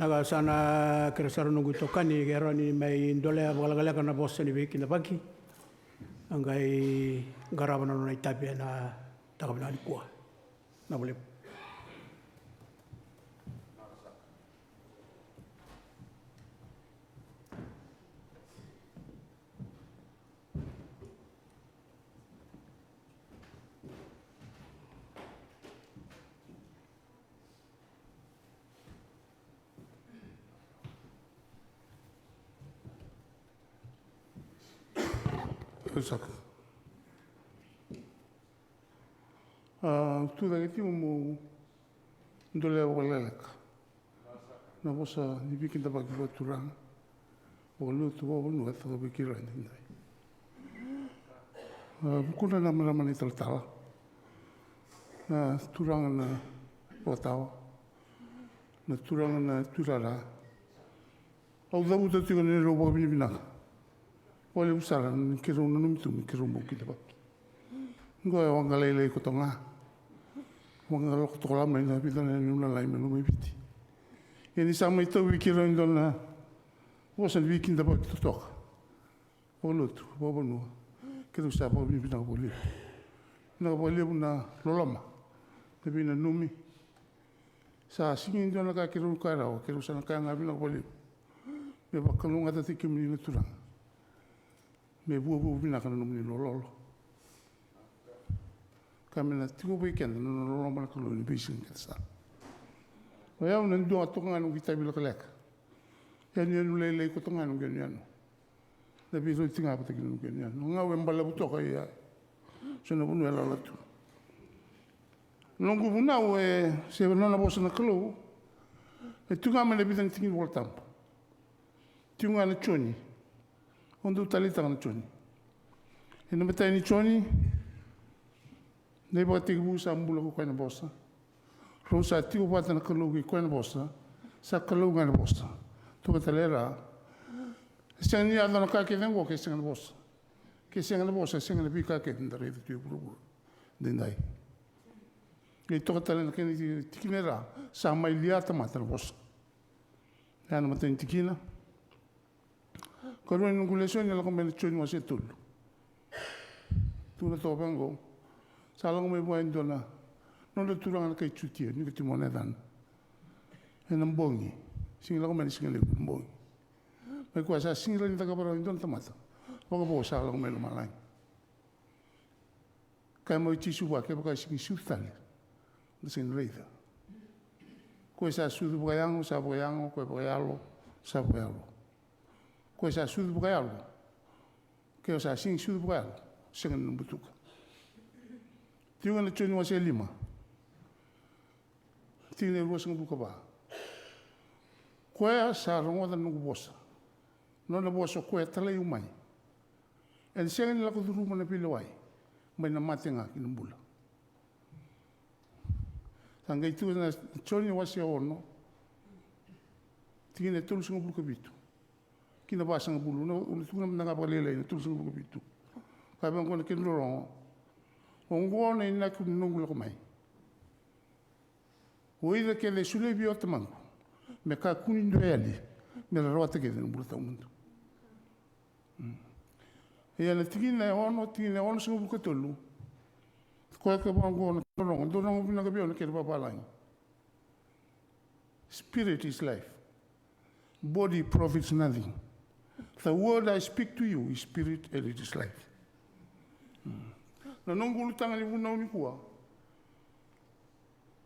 Sa na kerea sara noqu itokani ke rawa ni mai dolea vakalekaleka na vosa ni veikidavaki. A qai qarava na nona itavi ena yakavi nikua. Na valevu. Saka. A, tu cake tiko mo dolea vakalekaleka na vosa ni veikidavaki vakaturaga, vakalotu, vakavanua e caka vei keirau edaidai. A, vukuna na marama na italatala, na turaga na vakatawa, na turaga na tuirara. Au cavuta tiko na neirau vakavinavinaka vakalevu sara ni keirau nanumi tu me keirau bau kidavaki. Qo e waqa lailai koto ga. Waqa lako toka mai na vica na yabaki lalai me loma i Viti. Ia ni sa mai tauvi keirau e dua na vosa ni veikidavaki totoka, vakalotu, vakavanua, keirau sa vakavinavinaka vakalevu. Vinaka vakalevu na loloma, na veinanumi. Sa sega ni dua na ka keirau kaya rawa, keirau sa na kaya ga vinaka vakalevu. Me vakalougatataki kemuni na Turaga. Me vuavuai vinaka na nomuni lololo. Ka me na tiko vei keda na nona loloma na Kalou ena veisiga kece sara. O yau na dua toka ga noqu itavi lekaleka. Yanuyanu lailai koto ga noqu yanuyanu. Na veirauti ga vata kei na noqu yanuyanu. Na gau e balavu toka, ia so na vanua e lala tu. Noqu vunau e se nona vosa na Kalou. E tu ga mai na vica na tiki ni Vola Tabu. Tiko ga na Joni. Au dau taleitaka na Joni. Ena imatai ni Joni, na ivakatekivu sa bula ko koya na Vosa. Rau sa tiko vata na Kalou kei koya na Vosa. Sa Kalou ga na Vosa. Toka tale e ra. E sega ni yaco na ka kece oqo ke sega na Vosa. Ke sega na Vosa, e sega na veika kece eda raica tu e vuravura. Daidai. Qai toka tale na kena tikina e ra, sa mai lia tamata na Vosa. Ya na imatai ni tikina. Karua ni noqu lesoni e lako mai na Joni wase tolu. Tukuna toka vaqo. Sa lako mai vua e dua na nodra turaga na kai Jutia, Nikotimo na yacana. Ena bogi. Sega ni lako mai na siga levu, bogi. Mai koya sa sega ni rawa ni cakava rawa e dua na tamata. Vakavo sa lako mai lomalagi. Kaya mai o Jisu vua, kevaka e sega ni sucu tale, da sega ni raica. Ko e sa sucu vakayago, sa vakayago, ko e vakayalo, sa vakayalo. Ko e sa sucu vakayalo, ke o sa sega ni sucu vakayalo, sega ni butuka. Tiko na Joni wase lima. Tikina e ruasagavulu ka va. Koya sa rogoca na noqu vosa. Nona vosa o koya e talai au mai. Ena sega ni lako curuma na veilewai mai na mate ga ki na bula. Sa qai tu na Joni wase ono. Tikina e tolusagavulu ka vitu. Ki na vasagavulu, na, na tukuna mada ga vakalailai na tolusagavulu ka vitu. Ka vaqo na kena rorogo. Oqo na inaki ni noqu lako mai. O ira kece e solia vei au o Tamaqu, me kakua ni dua e yali, me ra rawata kece na bula tawamudu. Mm. Ia na tikina e ono, tikina e onosagavulu ka tolu. Koya ka vaqo na kena rogo, dou rogo vinaka vei au na kena vavalagi. Spirit is life. Body profits nothing. The word I speak to you is spirit and it is life. Mm. Na noqu ulutaga ni vunau nikua.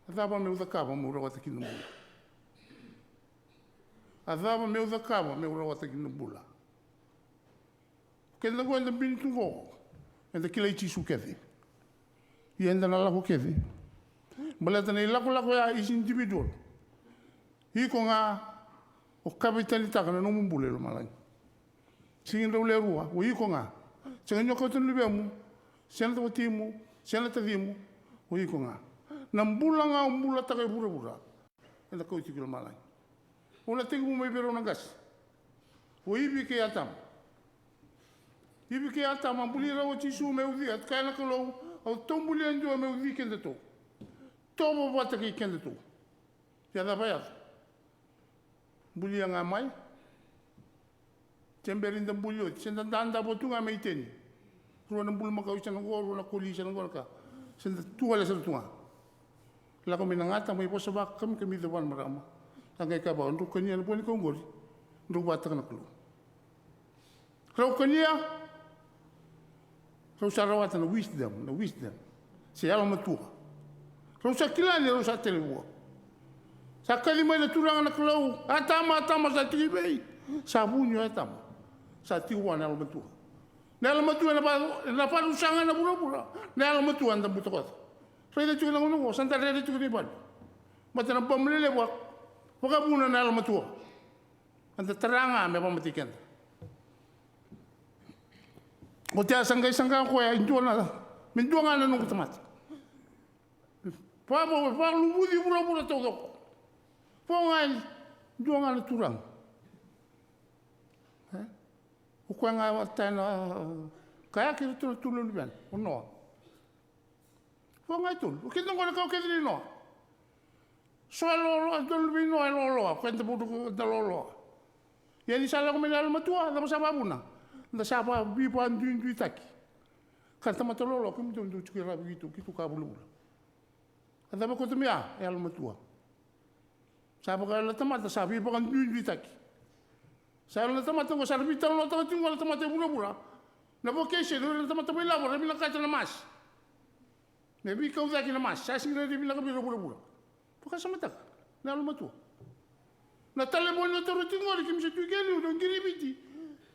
A cava meu cakava meu rawata kina na bula? A cava meu cakava meu rawata kina na bula? Keda qo eda bini tu qo, eda kilai Jisu kece. Ia eda na lako kece. Baleta na ilakolako ya is individual. Iko ga o kavetani taka na nomu bula i lomalagi. Sega ni drau le rua, o iko ga. Sega ni o kauta na luvemu, se na tawatimu, se na tacimu, o iko ga. Na bula ga o bulataka e vuravura, ena kauti iko i lomalagi. Au na tekivu mai vei rau na qase. O Ivi kei Atama. Ivi kei Atama, buli rau o Jisu me uci, a kaya na Kalou, au tou bulia e dua me uci kedatou. Tovo vata kei kedatou. Ia cava e yaco? Bulia ga mai. Se bera ni da buli oti, se da dadabe tu ga mai Iteni. Rua na bulumakau i sana qo, rua na koli i sana qo, na ka. Se da tu wale sara tu ga. Lako mai na gata, mai vosa vakamikamica vua na marama. Sa qai kaya vua, drau kania na vua ni kau qori. Drau vakataka na Kalou. Rau kania. Rau sa rawata na wisdom, na wisdom. Se yalomatua. Rau sa kila ni rau sa tele vua. Sa kaci mai na Turaga na Kalou, Atama, Atama, sa tiko i vei? Sa vuni o Atama. Sa tiko vua na yalomatua. Na yalomatua ena va-, ena varusaga na vuravura. Na yalomatua eda butakoca. Raica tiko na gauna qo, sa da rere tiko ni valu. Baleta na bomu lelevu a vakavuna na yalomatua. Eda tara ga me vakamatei keda. Oti ya sa qai saga o koya e dua na, me dua ga na noqu tamata. Vaka, vakaluvuci vuravura taucoko. Vaka ga e dua ga na Turaga. E? O koya ga e vata na kaya kei iratou na tolu na luvena, o Noa. Vaka ga e tolu. O keda qo na ka o kece nei Noa. So e loaloa, donu vei Noa e loaloa, o koya da vudu da loaloa. Ia ni sa lako mai na yalomatua, cava sa vakavuna? Da sa vakaveivakaduiduitaki. Ka na tamata loaloa, kemudou dou tiko e ravi keitou, keitou ka vulavula. A cava e koto mai ya? E yalomatua. Sa vakayalo na tamata, sa veivakaduiduitaki. Sa yalo na tamata qo, sa ra veitalanoataka tiko qo na tamata e vuravura. Na vocation, o ira na tamata vakailavo, ra vinakata na masi. Me veikau cake na masi, sa sega ni ra vinaka vei ira vuravura. Vakasamataka na yalomatua. Na talevoni o taura tiko qori, keimami sa tu i ke e liu, dau qiriviti.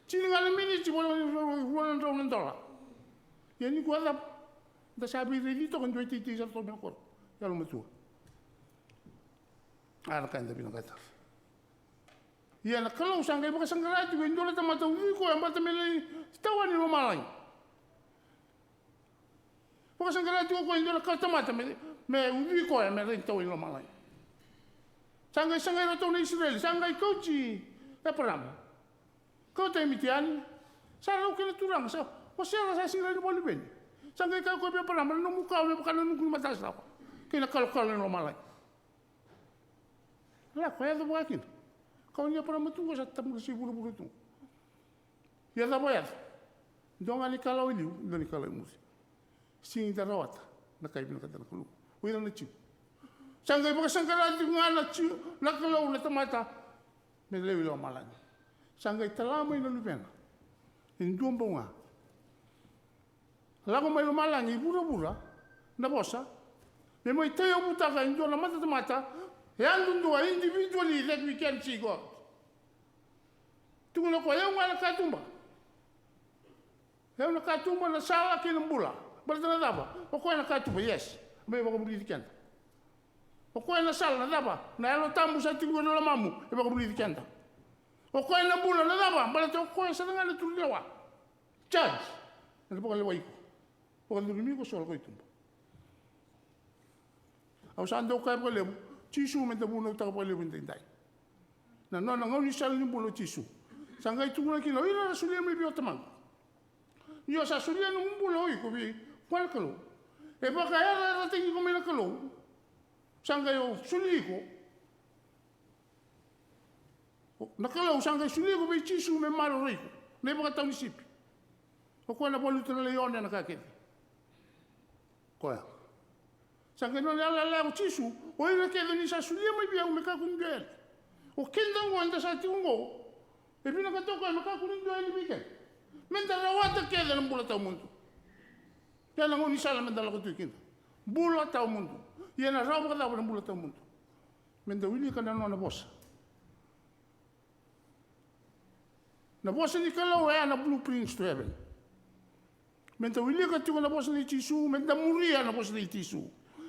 Tini ga na miniti, vo na, rua na drau na dola. Ia nikua cava? Da sa veiraici toka, dua e teitei sara toka mai na koro. Yalomatua. A, na ka eda vinakata. Ia na Kalou sa qai vakasaqara tiko e dua na tamata ucui koya baleta me lai tawa ni lomalagi. Vakasaqara tiko o koya e dua na ka tamata me, me ucui koya me lai tawa ni lomalagi. Sa qai sagai iratou na Isireli, sa qai kauti Eparama. Kauta e Mitiani. Sa rau kei na Turaga, sa, o Sera sa sega ni vakaluveni. Sa qai kaya o koya vei Eparama, na nomu kawa me vaka na nuku ni matasala. Kei na kalokalo ni lomalagi. Lako, yaco vaka kina. Kawa ni Eparama tu qo sa tamudrasi vuravura tu. Ia cava yaco? Dua ga ni kalawa i liu, dua ni kalawa i muri. Sega ni da rawata na ka e vinakata na Kalou. O ira na Jiu. Sa qai vakasaqara tiko ga na Jiu, na Kalou, na tamata me lewe i lomalagi. Sa qai tala mai na Luvena. E dua bau ga. Lako mai lomalagi i vuravura na vosa me mai tauyavutaka e dua na matatamata, e yadudua, individually that we can see God. Tukuna o koya, au ga na katuba. Au na katuba, na sala kei na bula. Baleta na cava? O koya na katuba, yes. Mai vakavulici keda. O koya na sala, na cava? Na Yalo Tabu sa tiko ena lomamu, e vakavulici keda. O koya na bula, na cava? Baleta o koya sara ga na turaga lewa. Judge. Ena vakalewai iko. Vakacurumi iko, sola iko i tuba. Au sa dau kaya vakalevu, Jisu me da vunautaka vakalevu edaidai. Na nona gaunisala ni bula o Jisu. Sa qai tukuna kina, o ira era solia mai vei au o tamaqu. Io, sa solia nomu bula o iko vei koya na Kalou. E vakayarayarataki iko mai na Kalou. Sa qai o soli iko. Na Kalou sa qai solia iko vei Jisu me maroroi iko, na ivakatawa ni sipi. O koya na valuta na laione, na ka kece. Koya. Sa qai nona yalayala o Jisu, o ira kece ni sa solia mai vei au me kakua ni dua yani. O keda oqo eda sa tiko oqo, e vinakata o koya me kakua ni dua yani vei keda. Me da rawata kece na bula tawamudu. Ia na gaunisala me da lako tu kina. Bula tawamudu. Ia na rawa vakacava na bula tawamudu? Me da wilika na nona vosa. Na vosa ni Kalou e a na blueprints to heaven. Me da wilika tiko na vosa nei Jisu, me da muria na vosa nei Jisu.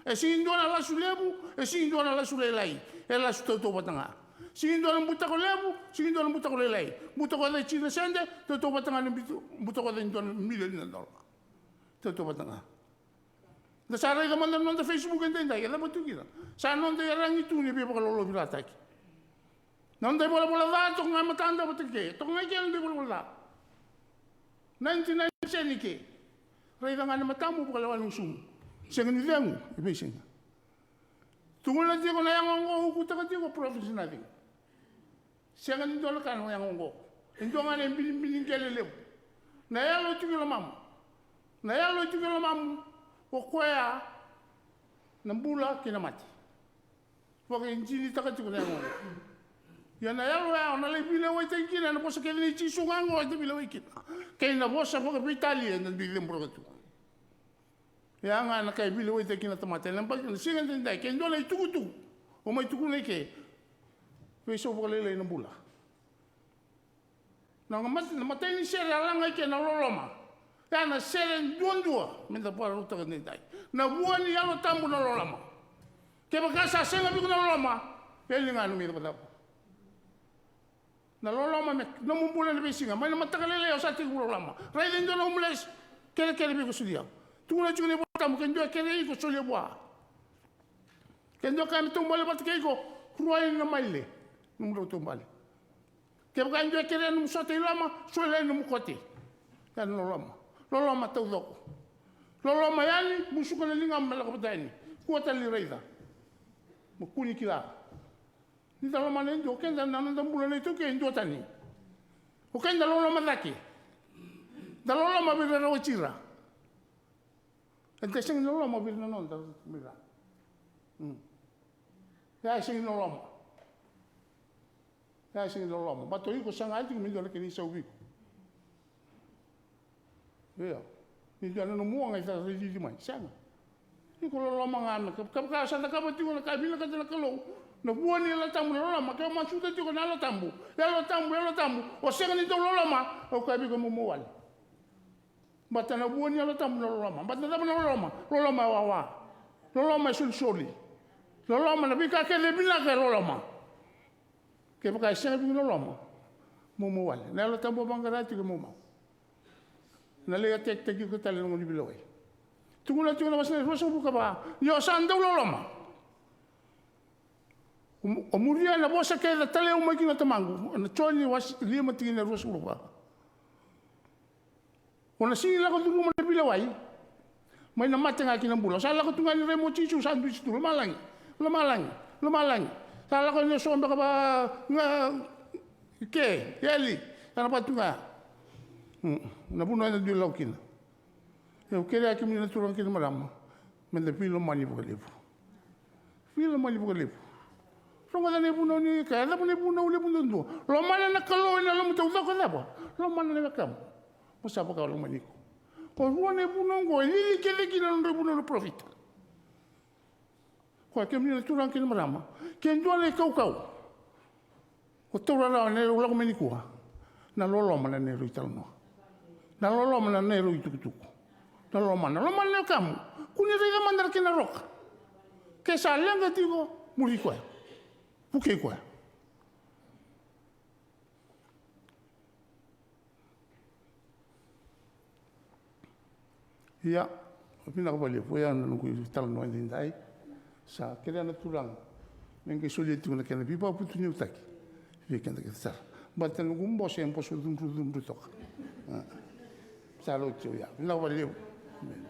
E sega ni dua na lasu levu, e sega ni dua na lasu lailai, e lasu tautauvata ga. Sega ni dua na butako levu, sega ni dua na butako lailai. Butako e cina sede, tautauvata ga na bitu-, butako e dua na milioni na dola. Tautauvata ga. Da sa raica mada na noda Facebook edaidai, e cava tu kina? Sa noda iyaragi tu ni veivakalolovirataki. Na noda ivalavala ca toka ga e matada vata kei, toka ga i ke na noda ivalavala ca. Ninety-nine percent i ke. Raica ga na matamu, vakalewa na gusumu. Sega ni cegu, e veisiga. Tukuna tiko na yago oqo, ukutaka tiko, profit is nothing. Sega ni dua na ka na yago oqo. E dua ga na ibinibini qele levu. Na yalo e tiko i lomamu. Na yalo e tiko i lomamu. O koya na bula kei na mate. Vakaijinitaka tiko na yago oqo. Ia na yalo ya o na lai veilewaitaki kina, na vosa kece nei Jisu ga oqo e na veilewai kina. Kei na vosa vakaveitalia e na dui ceburaka tu. Ya ga na ka e veilewaitaki kina na tamata. E na baki na siga edaidai, ke dua na itukutuku o mai tukuna i ke, veisau vakalailai na bula. Na mat-, na matai ni sere a laga i ke na loloma. Ya na sere duadua me da vakarautaka edaidai. Na vua ni Yalo Tabu na loloma. Kevaka sa sega vei iko na loloma, e liga na me cavacava. Na loloma me nomu bula ena veisiga. Mai na mataka lailai o sa tekivu loloma. Raica e dua na homeless, kerekere vei iko solia. Tukuna tiko na iVolatabu, ke dua e kerei iko, solia vua. Ke dua kaya me taubale vata kei iko, rua na maile nomudrau taubale. Kevaka e dua e kerea nomu sota i loma, solia nomu kote. Ya na loloma. Loloma taucoko. Loloma yani, musuka na ligamu me lako vata yani. Kua tale ni raica. Mo kua ni kila. Ni da lomana e dua, o keda na noda bula na iTaukei e duatani. O keda loloma cake. Da loloma vei ira era rawati ira. Eda sega ni loloma vei ira na noda mai ra. Mm. Ya e sega ni loloma. Ya e sega ni loloma. Baleta o iko saga tiko me dua na kena isau vei iko. Io. Ni dua na nomu oga e sa raici mai. Sega. Iko loloma ga me ka, ka, ka sa cakava tiko na ka e vinakata na Kalou. Na vua ni Yalo Tabu na loloma, ke o masuta tiko na Yalo Tabu. Yalo Tabu, Yalo Tabu. O sega ni dau loloma, au kaya vei iko, moumou wale. Baleta na vua ni Yalo Tabu na loloma. Baleta na cava na loloma? Loloma e wawa. Loloma e solisoli. Loloma na veika kece e vinaka e loloma. Kevaka e sega vei iko na loloma, moumou wale. Na Yalo Tabu e vaqara tiko e moumou. Na lai attack-taki iko tale na gauna ni veilewai. Tukuna tiko na wase na ruasagavulu ka va, ni o sa dau loloma, o, o muria na vosa kece a talai au mai kina na Tamaqu. Na Joni wase lima tikina e ruasagavulu ka va. O na sega ni lako curuma na veilewai mai na mate ga ki na bula. O sa lako tu ga ni rai mai o Jisu, sa dusi tu, lomalagi, lomalagi, lomalagi. Sa lako ni so beka va ga i ke, eli, sa na vatu ga. Mm, na vanua eda dui lako kina. Au kerea kemuni na turaga kei na marama, me da veilomani vakalevu. Veilomani vakalevu. Rogoca na ivunau ni ka, e cava na ivunau levu duadua? Lomana na Kalou ena lomamu taucoko, cava? Lomana na wekamu. Mo sa vakalomani iko. Ko rua na ivunau oqo e lili kece kina na nodra ivunau na parofita. Koya kemuni na turaga kei na marama, ke dua na ikaukau o taura rawa ena neirau lako mai nikua, na loloma na neirau italanoa. Na loloma na neirau itukutuku. Na loloma, na loloma na wekamu. Kua ni raica mada na kena roka. Ke sa leqa tiko, muri koya. Vukei koya. Ia, vinaka vakalevu, oya na noqu italanoa edaidai. Sa kerea na Turaga me qai solia tiko na kena veivakavutuniyautaki vei keda kece sara. Baleta na noqu bose e bose cudrucudru toka. A. Sa rauti au ya. Vinaka vakalevu. Amen.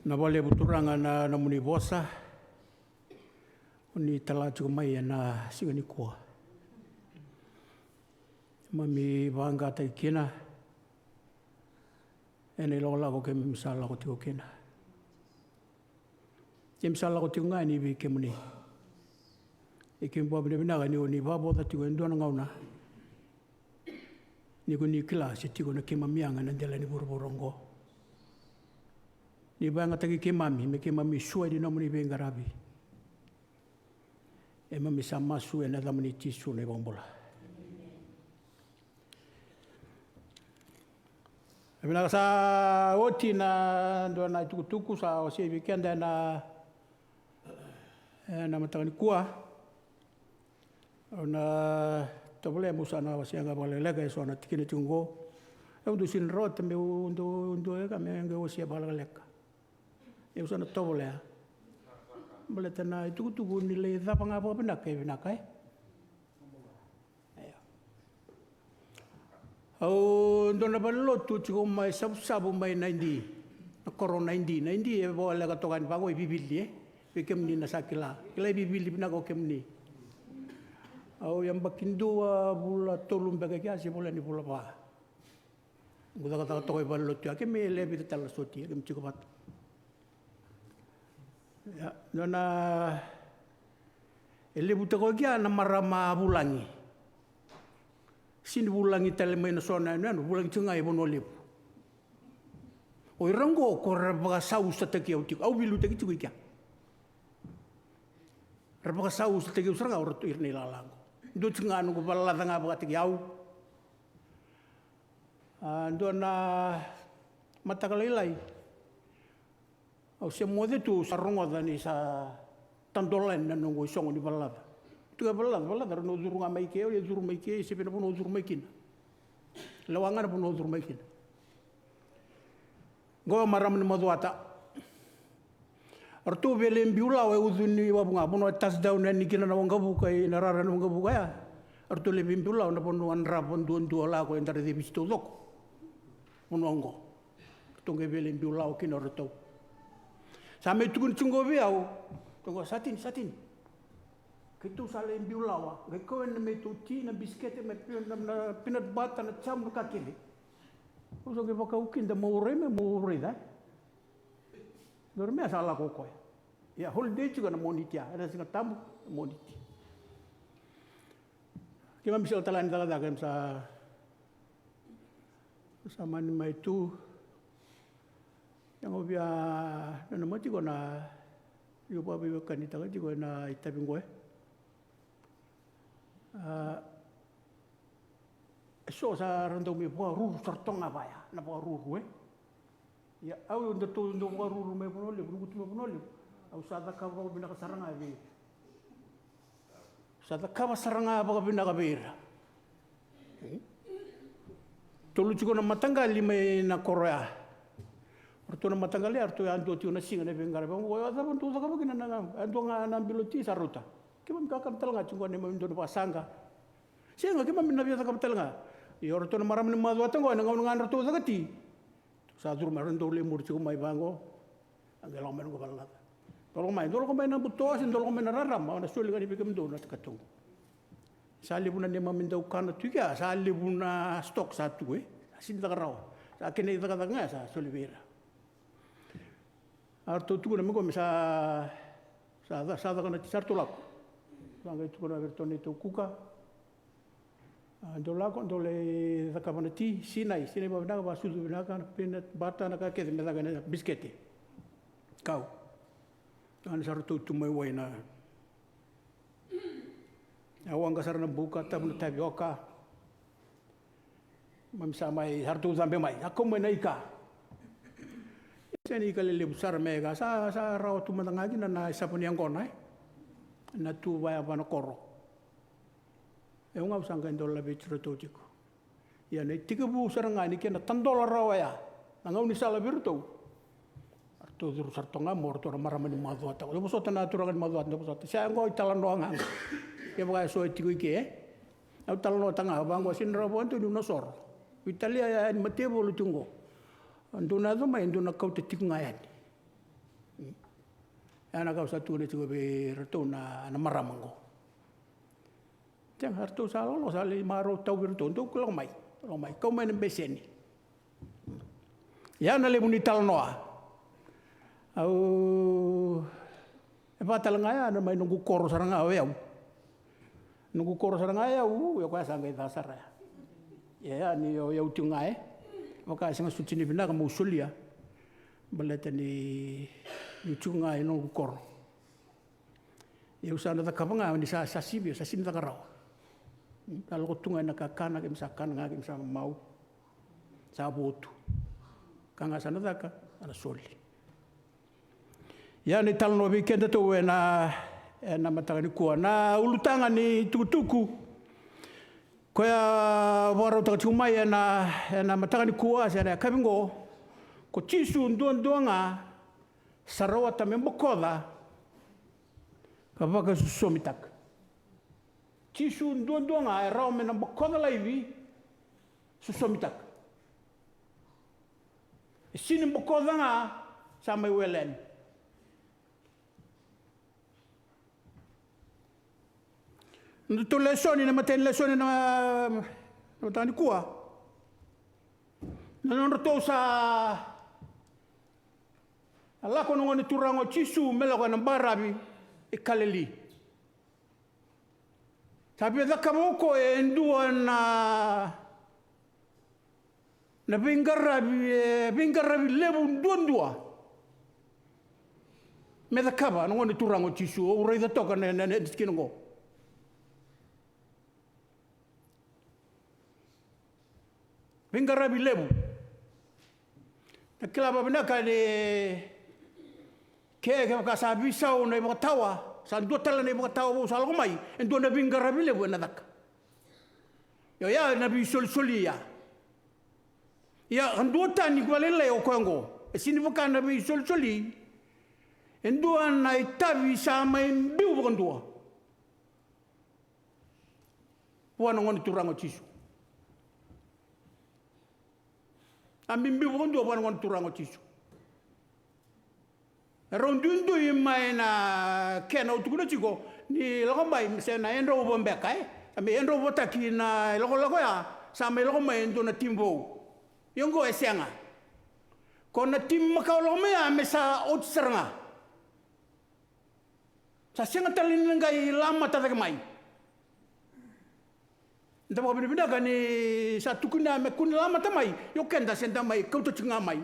Na vakalevu Turaga na nomuni vosa o ni tala tiko mai ena siga nikua. Keimami vaqataki kina ena ilakolako keimami sa lako tiko kina. Keimami sa lako tiko ga yani vei kemuni. E keimami vakavinavinaka ni o ni vakavoca tiko e dua na gauna ni ko ni kila se tiko na keimami yaga ena dela ni vuravura oqo. Ni vakayagataki keimami me keimami suai ni nomuni veiqaravi. Keimami sa masu ena yacamuni Jisu na iVakabula. E vinaka, sa oti na dua na itukutuku sa wasei vei keda ena, ena mataka nikua. Au na tovolea meu sa na wasea ga vakalekaleka eso na tikina tiko oqo. Au dau sega ni rawata meu dau dua eka me qai wasea vakalekaleka. Au sa na tovolea baleta na itukutuku ni lai cava ga vakavinaka e vinaka, e? Io. Au dua na valenilotu tiko mai Savusavu mai Naidi. Na koro Naidi, Naidi e voleka toka yani vaqo e Vivili, e? Vei kemuni na sa kila, kila e Vivili vinaka o kemuni. Au yabaki dua vula tolu beka kea se voleka ni vula va. Qu cakacaka toka i valenilotu ya, keimami lewe vica tale na soti, keimami tiko vata. Ia, nona e levu toka kea na marama vulagi. Sega ni vulagi tale mai na so na yanuyanu, vulagi tiko ga i Vanua Levu. O ira oqo ko ra vakasausataki au tiko, au veiliutaki tiko i kea. Ra vakasausataki au sara ga o ratou ira na ilala oqo. Dua tiko ga noqu valaca ga vakataki au. A, dua na mataka lailai au se moce tu, au sa rogoca ni sa tadola yani na noqu isogo ni valaca. Tu ga valaca, valaca, ra na curu ga mai ke, au ia curu mai ke, se vei na vanua au curu mai kina. Lewa ga na vanua au curu mai kina. Qo marama ni Macuata. Ratou via lai biu lawa e ucu ni wavu ga, vanua e touchdown yani kina na waqavuka, ina rara ni waqavuka ya. Ratou lai via biu lawa na vanua drava duadua lako e dara cevici taucoko. Vanua oqo. Ratou qai via lai biu lawa kina o ratou. Sa mai tukuni tiko vei au. Ratou qo, sa tini, sa tini. Keitou sa lai biu lawa. Qai kau yani na meitou ti, na bisikete, na, na, na peanut butter, na jam, na ka kece. Au sa qai vakaukida, meu rai me, meu raica. Dou raica me sa lako o koya. Ia, holiday tiko na Moniti ya, ena Siga Tabu, na Moniti. Keimami sega tale ni cakacaka, keimami sa, sa mani mai tu. Ia au via nanuma tiko na, au vakaveiwekanitaka tiko ena itavi qo, e. A, e so sa ra dau mai vakaruru sara toka ga vaya, na vakaruru, e. Ia au, datou dau vakaruru mai Vanua Levu, noqu tu mai Vanua Levu. Au sa cakava vakavinaka sara ga vei ira. Sa cakava sara ga vakavinaka vei ira. Tolu tiko na mataqali mai na koro ya. Ratou na mataqali ya, ratou yadua tiko na siga na veiqaravi. Au, a cava dou cakava kina na, yadua ga na bilo ti sa rauta. Keimami kakana tale ga tiko qo neimami dua na vakasaqa. Sega, keimami na via cakava tale ga. Ia o ratou na marama ni Macuata qo, ena gauna ga ratou caka ti, sa curu mai, ra dau lai muri tiko mai vaqo. A qai lako mai noqu valaca. Dou lako mai, dou lako mai na buto se dou lako mai na rarama, au na soli ga ni vei kemudou na tikatau. Sa levu na neimami dau kana tu i kea, sa levu na stock sa tu, e. Sa sega ni caka rawa. Sa kena icakacaka ga sa soli vei ira. A ratou tukuna me qo me sa, sa, sa caka na ti, sa ratou lako. Sa qai tukuna vei ratou na neitou kuka. A, dou lako, dou lai cakava na ti, sinai, sinai vakavinaka, vakasucu vinaka, na peanut butter, na ka kece me caka na bisikete. Kau. Ia ni sa ratou tu mai wai na, a waqa sara na buka, tavu na tavioka. Keimami sa mai, sa ratou cabe mai, sa kau mai na ika. Sega ni ika lelevu sara me ika, sa, sa rawa tu mada ga kina na isava ni yaqona, e. Na tu vaya va na koro. E, au ga au sa qai dau laveti ratou tiko. Ia na itekivu sara ga ni kena tadola rawa ya na gaunisala vei iratou. Ratou curu sara toka ga mai o ratou na marama ni Macuata. Dou vosota na turaga ni Macuata, dou vosota. Sa yaqo italanoa ga. Kevaka e so e tiko i ke, e? Au talanoataka ga, vaqo, sega ni rawa vakadua niu na soro. Veitalia yani matevolu tiko qo. Dou na yaco mai, dou na kauta tiko ga yani. Ia na ka au sa tukuna tiko vei iratou na, na marama oqo. Sega, ratou sa lolo, sa lai marau tau vei iratou. Dou lako mai, lako mai, kau mai na beseni. Ia na levu ni talanoa. Au, e vaka tale ga ya na mai noqu koro sara ga o yau. Noqu koro sara ga o yau, o yau koya sa qai ca sara ya. Ia, ia ni o yau tiko ga e vaka sega soti ni vinaka meu solia. Baleta ni, ni tiko ga e noqu koro. Ia au sa na cakava ga ni sa, sa sivi, sa sini caka rawa. Sa lako tu ga ena kakana, keimami sa kana ga, keimami sa mamau. Sa votu. Ka ga sa na caka, sa na soli. Ia na italanoa vei kedatou ena, ena mataka nikua. Na ulutaga ni tukutuku koya vakarautaka tiko mai ena, ena mataka nikua, se na yakavi oqo. Ko Jisu duadua ga sa rawata me bokoca ka vakasosomitaka. Jisu duadua ga e rawa me na bokoca laivi, sosomitaka. E sini bokoca ga sa mai wele yani. Na nodatou lesoni, na imatai ni lesoni na, na mataka nikua. Na nodratou sa lako na Gone Turaga o Jisu me lako ena baravi e Kalili. Sa via cakava o koya e dua na, na veiqaravi, e veiqaravi levu duadua me cakava na Gone Turaga o Jisu, au raica toka na, na, na tikina oqo. Veiqaravi levu. Na kila vakavinaka ni ke, kevaka sa veisau na ivakatawa, sa dua tale na ivakatawa vou sa lako mai, e dua na veiqaravi levu ena caka. Io, ya na veisolisoli ya. Ia, ka dua tani vakalailai o koya oqo. E sini vaka na veisolisoli. E dua na itavi sa mai biu vakadua vua na Gone Turaga o Jisu. A biubiu vakadua vua na Gone Turaga o Jisu. E rau duidui mai na kena au tukuna tiko ni lako mai, se na hand over beka, e? A me hand over taki na ilakolako ya, sa mai lako mai e dua na timi vou. Ia oqo e sega. Ko na timi makawa lako mai ya me sa oti sara ga. Sa sega tale ni na qai lamata cake mai. Da vakavinavinaka ni sa tukuna me kua ni lamata mai, io keda se da mai kauta tiko ga mai.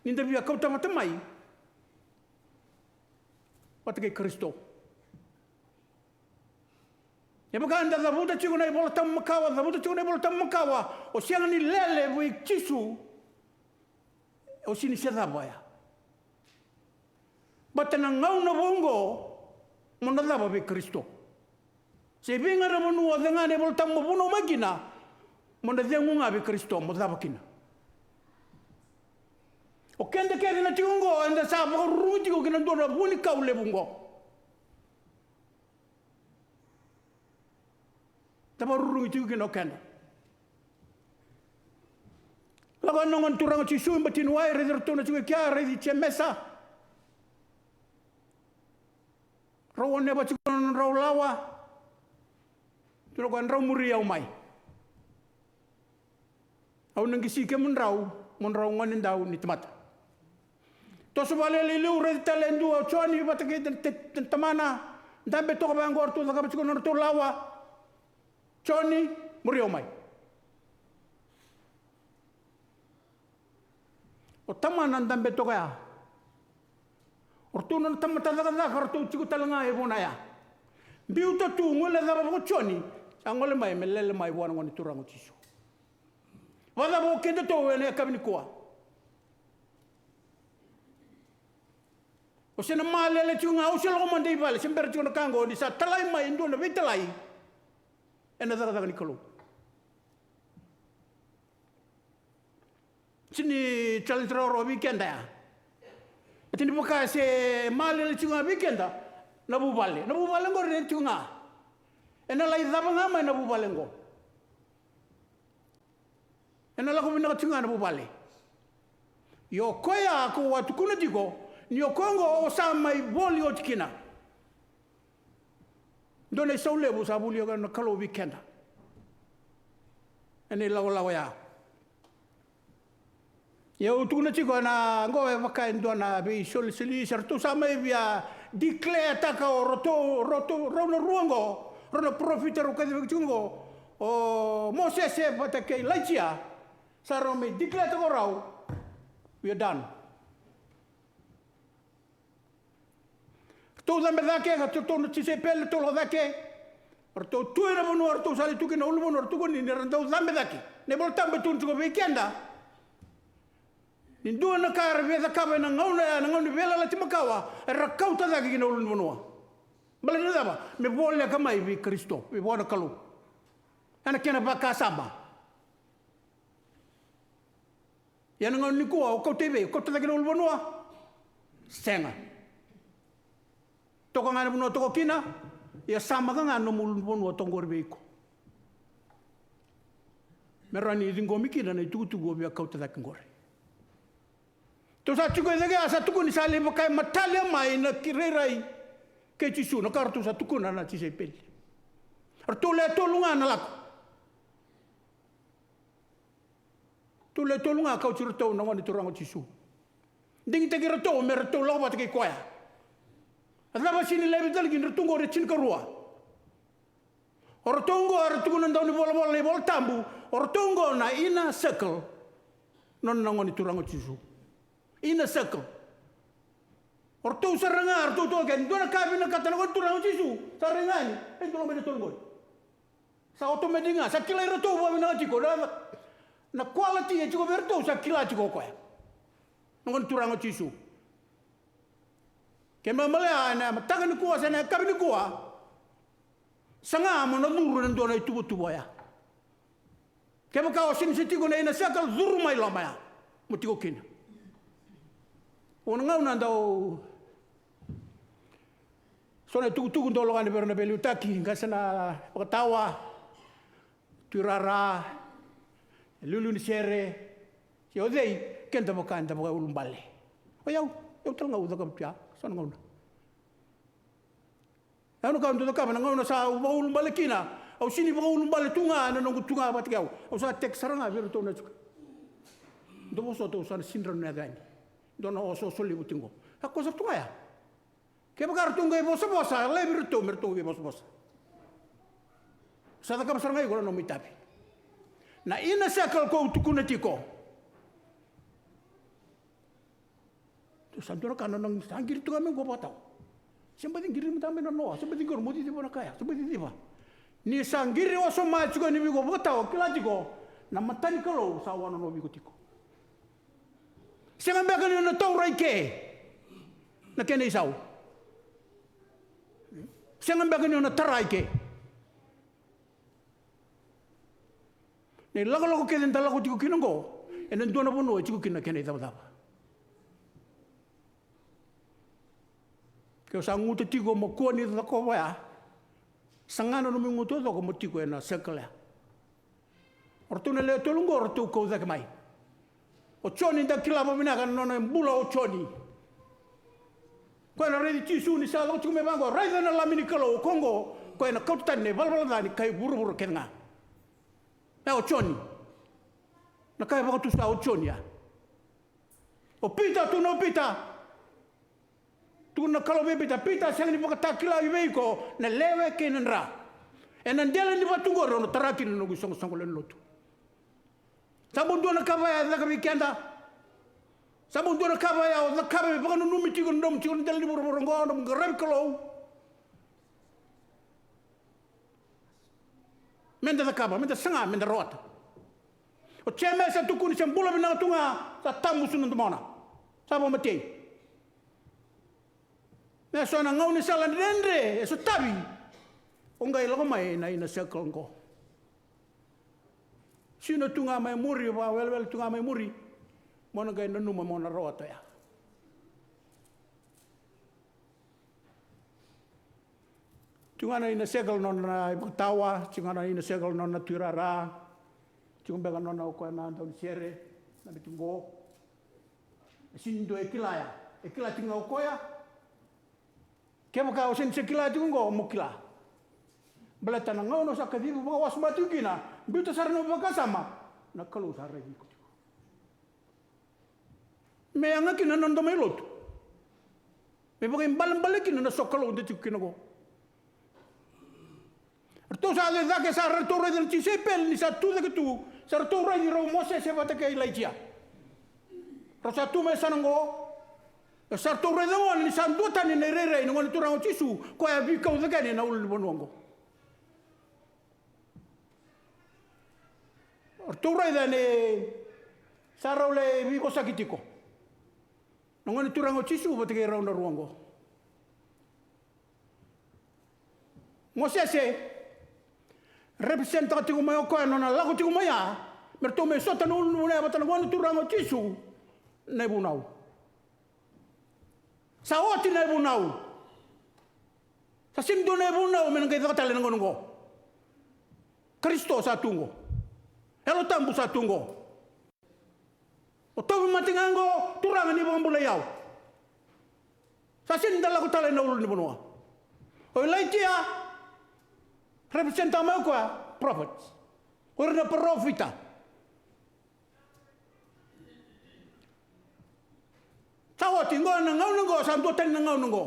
Ni da via kauta vata mai vata kei Karisito. E vaka da cavuta tiko na iVola Tabu makawa, cavuta tiko na iVola Tabu makawa, o sega ni lele vei Jisu, o sini se cava ya. Baleta na gauna vou oqo mo na cava vei Karisito. Se vei ga na vanua o cega na iVola Tabu mo vunau mai kina, mo na cegu ga vei Karisito mo cava kina. O keda kece na tiko oqo, eda sa vakarurugi tiko ki na dua na vuanikau levu oqo. Da vakarurugi tiko kina o keda. Lako na Gone Turaga o Jisu e bati ni wai, raici iratou na tiko e kea, raici Jemesa. Rau oneva tiko na nodrau lawa. Tukuna o koya, drau muri au mai. Au na qisi kemudrau, mo drau gonedau ni tamata. Toso vakalailai liu, raici tale e dua o Joni vata kei ta, ta, ta, tamana, dabe toka vaqo, ratou cakava tiko na nodratou lawa. Joni, muri au mai. O tamana dabe toka ya. O ratou na tamata cakacaka, ratou tiko tale ga e vuna ya. Biuta tu, gole cava vaka o Joni, sa gole mai me lele mai vua na Gone Turaga o Jisu. Vakacava o kedatou ena yakavi nikua? O se na malele tiko ga, au se lako mada i vale, se bera tiko na ka oqo, ni sa talai mai e dua na veitalai ena cakacaka ni Kalou. Sini challenge rawarawa vei keda ya. Ati ni vaka se malele tiko ga vei keda na vuvale. Na vuvale oqori e tiko ga. Ena lai cava ga mai na vuvale oqo. Ena lako vinaka tiko ga na vuvale. Io koya kau a tukuna tiko Ni o koya oqo o sa mai voli oti kina. Dua na isau levu sa volia na Kalou vei keda ena ilakolako ya. Ia au tukuna tiko ena oqo e vaka e dua na veisolisoli, se ratou sa mai via declare-taka o ratou, ratou, rau na rua oqo, rau na parofita rau kacivaki tiko oqo, o Mosese vata kei Ilaija, sa rau mai declare-taka o rau, we are done. Ratou cabe cake, ka ratou na tisaipeli, ratou lako cake. Ratou tu ena vanua ratou sa lai tu kina na ulunivanua, ratou kaya ni ra dau cabe cake. Na iVola Tabu e tukuna tiko vei keda ni dua na ka era via cakava ena gauna ya, na gauna ni veiyalayalati makawa, era kauta cake ki na ulunivanua. Baleta na cava? Me voleka mai vei Karisito, vei vua na Kalou, ena kena vakasama. Ia na gauna nikua o kauta i vei? O kauta cake na ulunivanua? Sega. Toka ga ena vanua toka kina. Ia samaka ga na nomu ulunivanua toka qori vei iko, me rawa ni ciqomi kina na itukutuku o via kauta cake qori. Tou sa tiko e cake, a sa tukuni sa lai vaka e matalia mai na ki rairai kei Jisu na ka ratou sa tukuna na tisaipeli. Ratou le tolu ga na lako. Ratou le tolu ga kauti iratou na Gone Turaga o Jisu. Digitaki iratou me ratou lako vata kei koya. A cava sega ni laivi tale kina ratou oqori e tinikarua? O ratou oqo era tukuna na dau ni volavola na iVola Tabu, o ratou oqo na inner circle nona na Gone Turaga o Jisu. Inner circle. O ratou sara ga, o ratou toka kina, dua na ka vinakata na Gone Turaga o Jisu, sa rai ga yani, e dua mai na tolu qori. Sa automatic ga, sa kilai iratou vakavinaka tiko, na, na quality e tiko vei iratou sa kila tiko o koya na Gone Turaga o Jisu. Ke malema ena mataka nikua se na yakavi nikua, saga mo na curu ena dua na ituvatuva oya. Kevaka o sega ni se tiko na inner circle, curu mai loma ya mo tiko kina. O na gauna dau so na itukutuku dau lako yani vei ira na veiliutaki, qase na vakatawa, tuirara, liuliu ni sere, se o cei, keda vaka eda vakaulubale. O yau, yau tale ga au cakava tu ya so na gauna. Au na ka au dau cakava na gauna sa au vakaulubale kina, au sega ni vakaulubale tu ga ena noqu tu ga vata kei au. Au sa text sara ga vei iratou na suka. Dou vosota, au sa na sega ni rawa ni yaco yani. Dua na osooso levu tiko qo. Sa koya sara tu ga ya. Kevaka ratou qai vosavosa, laivi iratou me ratou qai vosavosa. Sa cakava sara ga iko na nomu itavi. Na inner circle ko au tukuna tiko. Sa dua na ka na, na sa qiri tu ga mai qo vakatawa. Se baci qiri mada mai na noa, se baci qiri mo ciciva na ka ya, se baci ciciva. Ni sa qiri wasoma tiko yani vei iko vakatawa, kila tiko na mata ni Kalou sa wanono vei iko tiko. Sega beka ni o na taura i ke na kena isau. Sega beka ni o na tara i ke. Na ilakolako kece da lako tiko kina oqo, ena dua na vanua e tiko kina na kena icavacava. Ke o sa guta tiko mo kua ni cakova ya, saga na nomu gutucoko mo tiko ena circle ya. O ratou na lewe tolu oqo, o ratou kau cake mai. O Joni, da kila vakavinaka na nona bula o Joni. Koya na raici Jisu ni sa lako tiko mai vaqo, raica na Lami ni Kalou, o koya oqo, koya na kauta tani na ivalavala ca ni kai vuravura kece ga. E, o Joni. Na ka e vakatusa o Joni ya. O Pita, tukuna o Pita. Tukuna na Kalou vei Pita, Pita, sega ni vakatakilai vei iko na lewe kei na dra. Ena dela ni vatu qori o na tara kina na noqu isoqosoqo lewe ni lotu. Sa bau dua na ka vaya e caka vei keda. Sa bau dua na ka vaya o cakava me vakananumi tiko na nomu tiko na dela ni vuravura oqo, nomu qaravi Kalou. Meda cakava, meda saga, meda rawata. O Jemesa e tukuni se bula vinaka tu ga, sa tamusu na domona. Sa vakamatei. Me so na gaunisala dredre e sotavi, o qai lako mai na inner circle oqo. Sino tu ga mai muri, vakawelewele tu ga mai muri, mo na qai nanuma mo na rawata ya. Tiko ga na inner circle nona ivakatawa, tiko ga na inner circle nona tuirara, tiko beka nona o koya na daunisere, na miti qo. E sini dua e kila ya. E kila tiko ga o koya. Kevaka o sega ni se kila tiko oqo, mo kila. Baleta na gauna o sa kacivi vakawasoma tiko kina, biuta sara na vakasama, na Kalou sa raici iko tiko. Me yaga kina na noda mai lotu. Me vakaibalebale kina na sokalou da tiko kina oqo. Ratou sa cecake, sa ratou raica na tisaipeli ni sa tu cake tu, sa ratou raici rau Mosese vata kei Ilaija. Rau sa tu mai yasana oqo, sa ratou raica gona ni sa dua tani na irairai na Gone Turaga o Jisu, koya a veikau cake yani ena ulunivanua oqo. Ratou raica ni sa rau lai veivosaki tiko na Gone Turaga o Jisu vata kei rau na rua oqo. Mosese, representaka tiko mai o koya na nona lako tiko mai ya, me ratou mai sota na ulunivanua ya vata na Gone Turaga o Jisu, na ivunau. Sa oti na ivunau. Sa sega ni dua na ivunau me na qai caka tale na gauna oqo. Karisito sa tu oqo. Yalo Tabu sa tu oqo. O tauvimate ga oqo, Turaga ni vakabulai au. Sa sega ni da lako tale na ulunivanua. O Ilaija, representa mai o koya, prophet. O ira na parofita. Sa oti oqo na gauna oqo, sa dua tani na gauna oqo.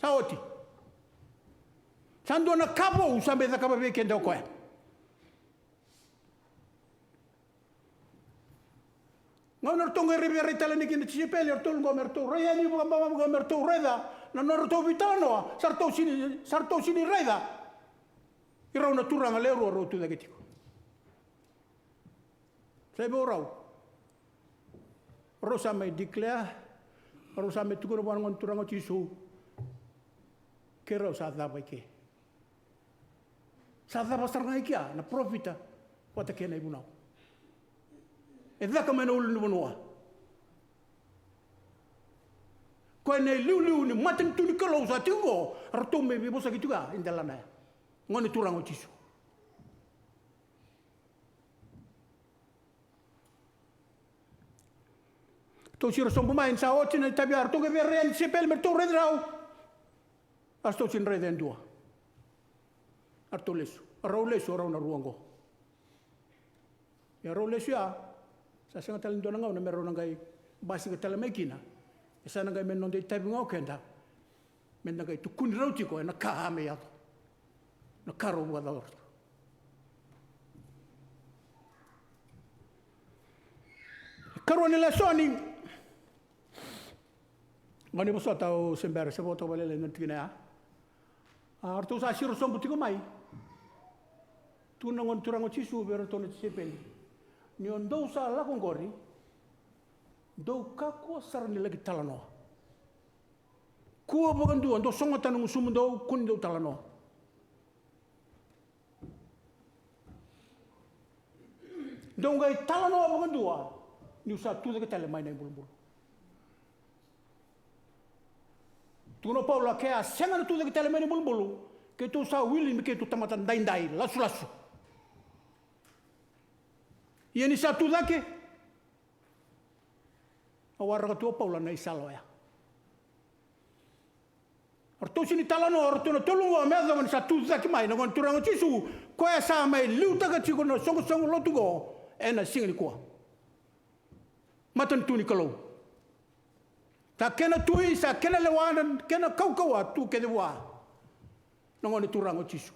Sa oti. Sa dua na ka vou sa mai cakava vei keda o koya. Gauna ratou qai rai vei ira tale ni kina tisaipeli, ratou qo me ratou rai yani vakababa, me ratou raica na nodratou veitalanoa, sa ratou sini, sa ratou sini raica i rau na turaga lewe rua rau tu cake tiko. Sa i vei o rau? Rau sa mai declare, rau sa mai tukuna vua na Gone Turaga o Jisu, keirau sa cava i ke. Sa cava sara ga i kea na parofita vata kei na ivunau e caka mai na ulunivanua. Koya na iliuliu ni matanitu ni Kalou sa tiko oqo, ratou mai veivosaki tiko ya i delana ya. Gone Turaga o Jisu. Ratou siro sobu mai ni sa oti na itavi ya, ratou qai via rai yani tisaipeli me ratou raici rau. A ratou sini raica e dua. A ratou lesu, a rau lesu, a rau na rua oqo. Ia rau lesu ya, sa sega tale ni dua na gauna me rau na qai basika tale mai kina. E sa na qai me noda itavi ga o keda. Me na qai tukuni rau tiko ena ka a mai yaco. Na ka rau vakacavara tu. Karua ni lesoni. Gone vosota au se bera se vota vakalailai na tikina ya. A ratou sa siro sobu tiko mai. Tukuna na Gone Turaga o Jisu vei iratou na tisaipeli, ni o dou sa lako oqori, dou kakua sara ni laki talanoa. Kua vakadua, dou sogota na gusumudou, kua ni dou talanoa. Dou qai talanoa vakadua niu sa tu cake tale mai na ibulubulu. Tukuna o Paula, ke a sega na tu cake tale mai na ibulubulu, keitou sa wili me keitou tamata daidai, lasulasu. Ia ni sa tu cake, a waraka tu o Paula na isala oya. Ratou sini talanoa o ratou na tolu oqo me yacova ni sa tu cake mai na Gone Turaga o Jisu, koya sa mai liutaka tiko na soqosoqo lotu oqo ena siga nikua. Matanitu ni Kalou. Sa kena tui, sa kena lewa, na kena kaukauwa tu kece vua na Gone Turaga o Jisu.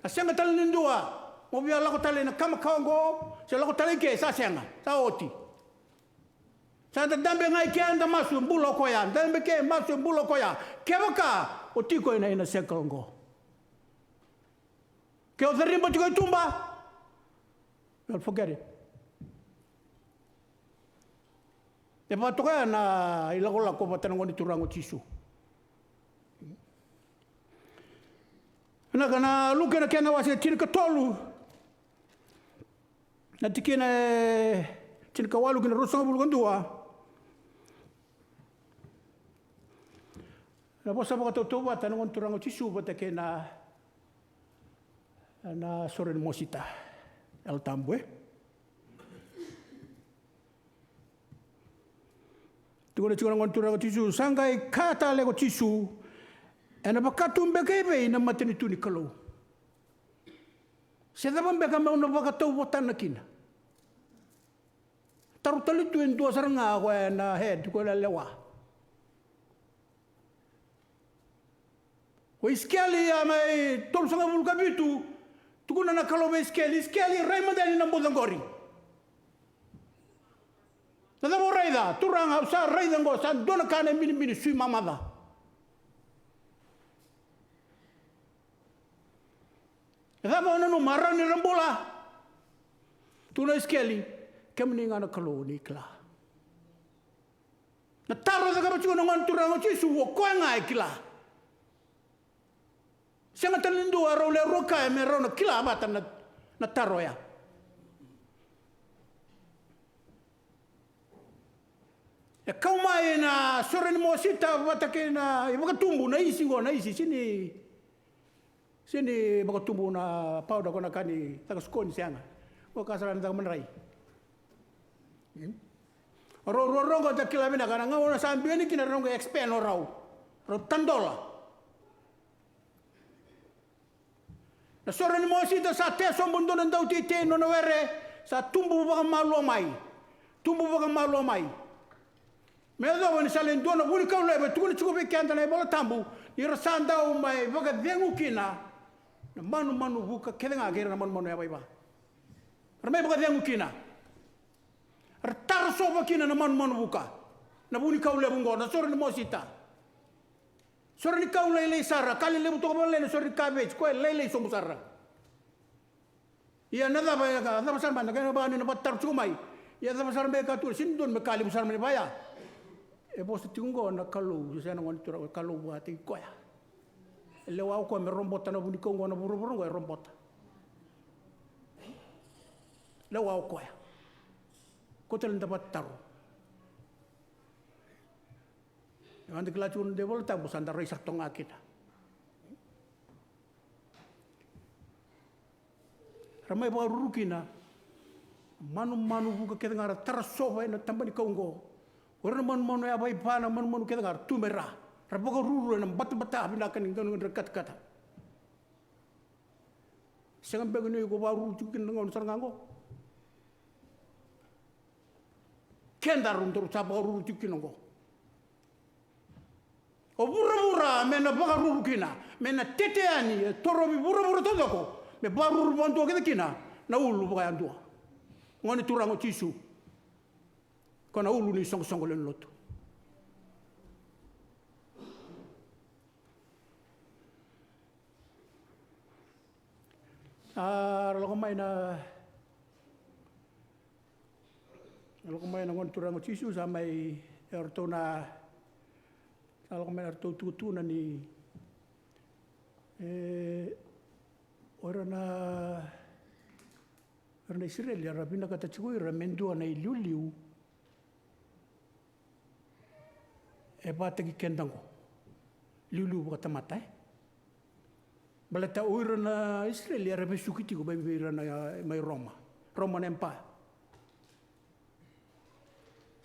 A sega tale ni dua mo via lako tale ina kamakawa oqo, se lako tale i ke, sa sega, sa oti. Sa da dabe ga i ke, da masu, e bula o koya, dabe ke, masu, e bula o koya. Kevaka o tiko ina, ina sekala oqo, ke o cariba tiko i tuba, well, forget it. E vakatoka ya na ilakolako vata na Gone Turaga o Jisu. Vinaka, na Luke na kena wase tinikatolu, na tikina e tinikawalu ki na ruasagavulu ka dua. Na vosa vakatautauvata na Gone Turaga o Jisu vata kei na, na sore ni mosita. Yalo Tabu, e? Tukuna tiko na Gone Turaga o Jisu, sa qai kaya tale ko Jisu, ena vaka tu beka e vei na matanitu ni Kalou? Se cava beka meu na vakatauvatana kina? Taro tale tu e dua sara ga ko e na head, ko e na lewa. O Isikeli a mai tolusagavulu ka vitu, tukuna na Kalou vei Isikeli, Isikeli, rai mada yani na buca qori. Na cava o raica? Turaga, au sa raica oqo, sa dua na ka na minimini sui mamaca. E cava o nanuma, rawa ni ra bula? Tukuna o Isikeli, kemuni ga na Kalou ni kila. Na taro e cakava tiko na Gone Turaga o Jisu, o koya ga e kila. Sega tale ni dua, rau le rua kaya me rau na kila vata na, na taro oya. E kau mai na sore ni mosita vata kei na ivakatubu, na isi qo, na isi, sini, sini vakatubu na powder ko na ka ni caka sikoni, sega. Ko ka sara ni caka madrai. Hmm? O rau ruarua qo da kila vinaka, na gauna sa biu yani kina rau qai expand o rau. Rau tadola. Na sore ni mosita sa tea sobu e dua na dauteitei, nona were sa tubu vakamalua mai. Tubu vakamalua mai. Me yacova ni sa lai dua na vunikau levu, e tukuna tiko vei keda na iVola Tabu, ni ra sa dau mai vakacegu kina na manumanu vuka kece ga kei ira na manumanu yavaiva. Ra mai vakacegu kina. Ra tara sova kina na manumanu vuka. Na vunikau levu oqo, na sore ni mosita. Sore ni kau lailai sara, ka lelevu toka vakalailai na sore ni kaveti, koya e lailai sobu sara. Ia na cava, e cava sara mai, na kena vaka ni na vakataro tiko mai. Ia cava sara mai ka tu, sini donu me ka levu sara mai ni vaya. E vosa tiko oqo na Kalou, se na Gone Turaga, Kalou vakataki koya. E lewa o koya me robota na vunikau oqo, na vuravura oqo e robota. Lewa o koya. Ko tale da vakataro. E vada kila tiko na noda iVola Tabu, sa da rai sara toka ga kina. Ra mai vakaruru kina manumanu vuka kece ga, ra tara sova ena taba ni kau oqo. O ira na manumanu yavaiva, na manumanu kece ga ra tu mai ra. Ra vakaruru ena batabata vinaka ni gauna dra katakata. Sega beka ni o iko vakaruru tiko kina na gauna sara ga oqo? Keda rau daru sa vakaruru tiko kina oqo. O vuravura me na vakaruru kina, me na tete yani, e torovi vuravura taucoko, me vakaruru vakadua kece kina na ulu vakayadua. Gone Turaga o Jisu. Ko na ulu ni soqosoqo lewe ni lotu. A, ra lako mai na, ra lako mai na Gone Turaga o Jisu, sa mai, e ratou na, sa lako mai na ratou tukuna ni, e, o ira na, o ira na Isireli, era vinakata tiko ira me dua na iliuliu e vakataki keda oqo. Liuliu vakatamata, e? Baleta o ira na Isireli era vesuki tiko mai vei ira na, mai Roma. Roman Empire.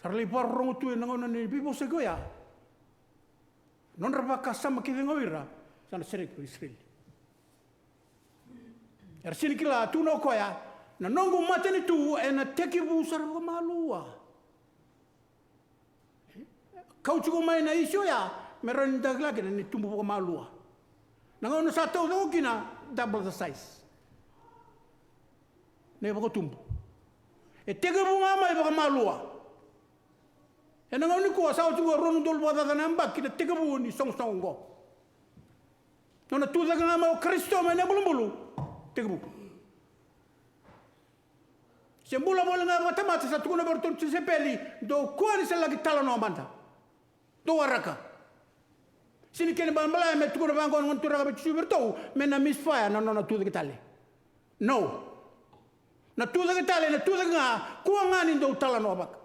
Sa ra lai vakarorogo tu ena gauna ni veivosaki oya. Nodra vakasama kece ga o ira, sa na sereki ko Isireli. Era sini kila, tukuna o koya, na noqu matanitu ena tekivu sara vakamalua. Kau tiko mai na isi oya, me rawa ni da kila kina ni tubu vakamalua. Na gauna sa taucoko kina, double the size. Na ivakatubu. E tekivu ga mai vakamalua. Ena gauna nikua sa oti qo e rua na udolu vakacaca na yabaki na tekivu ni soqosoqo oqo. Nona tucake ga mai o Karisito mai na ibulubulu, tekivu. Se bula voli ga vakatamata, sa tukuna vei iratou na tisaipeli, dou kua ni sa laki talanoa mada. Dou waraka. Sini kena ibalebale me tukuna vaqo na Gone Turaga vei Jisu vei iratou, me na misfire na nona tucake tale. No. Na tucake tale, na tucake ga, kua ga ni dou talanoa vaka.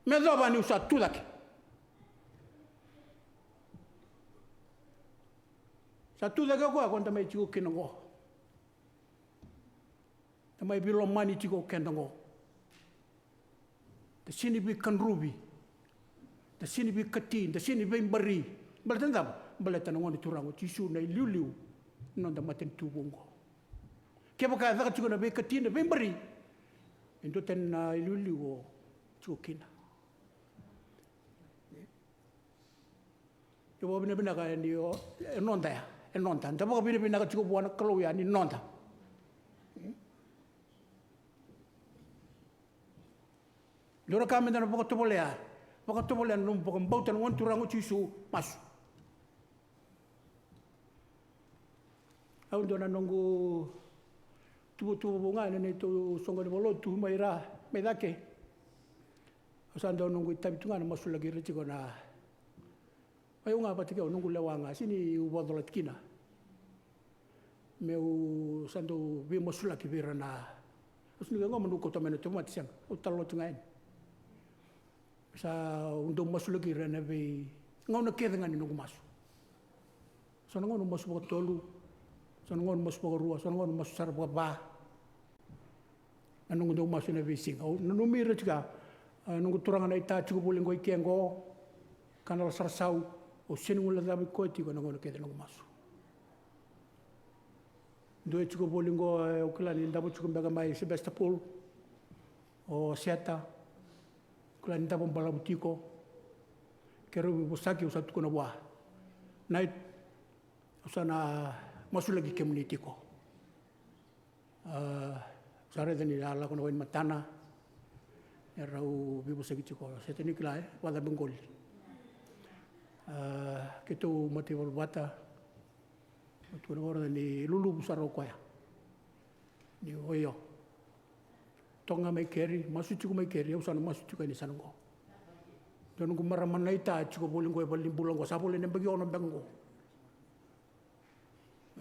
Me yacova niu sa tucake. Sa tucake o koya, ko da mai tiko kina oqo. Da mai veilomani tiko o keda oqo. Da sini veikadruvi. Da sega ni veikati, da sega ni veibari. Baleta na cava? Baleta na Gone Turaga o Jisu na iliuliu ni noda matanitu vou oqo. Kevaka e caka tiko na veikati, na veibari, e dua tani na iliuliu o tiko kina. Io, vakavinavinaka ni o, e noda ya, e noda. Da vakavinavinaka tiko vua na Kalou ya ni noda. Dua na ka meda na vakatovolea, vakatovolea na nomu vakabauta na Gone Turaga o Jisu, masu. Au dua na noqu tuvatuva vou ga ena neitou soqoni vakalotu mai ra, mai cake. Au sa dau noqu itavi tu ga na masulaki ira tiko na, o yau ga vata kei au noqu lewa ga, sega niu vakacolati kina. Meu sa dau veimasulaki vei ira na, au sega ni qai qo mo dou kauta mai na tauvimate, sega, au talanoa tu ga yani. Sa dau masulaki ira ena veigauna kece ga ni noqu masu. So na gauna masu vakatolu, so na gauna masu vakarua, so na gauna masu sara vakava. Na noqu dau masu ena veisiga. Au nanumi ira tiko, a, noqu turaga na ita tiko voli qo i ke qo, ka na la sarasau, au sega ni guilecava i koya tiko ena gauna kece noqu masu. Dua e tiko voli qo, e, au kila ni davo tiko beka mai Sebastopol, o Seta, au kila ni davo balavu tiko. Keirau veivosaki, au sa tukuna vua, Nait, au sa na masulaki kemuni tiko. A, au sa raica ni a lako na wai ni matana. Erau veivosaki tiko, Seta, ni kila, e, vakacabe qoli. A, keitou mataivalu vata. Au tukuna vua ni luluvu sara o koya. Ni o io. Toka ga mai keri, masu tiko mai keri, au sa na masu tiko yani sa na qo. Dua noqu marama na ita tiko voli qo e valenibula qo, sa voli na yabaki ono beka qo.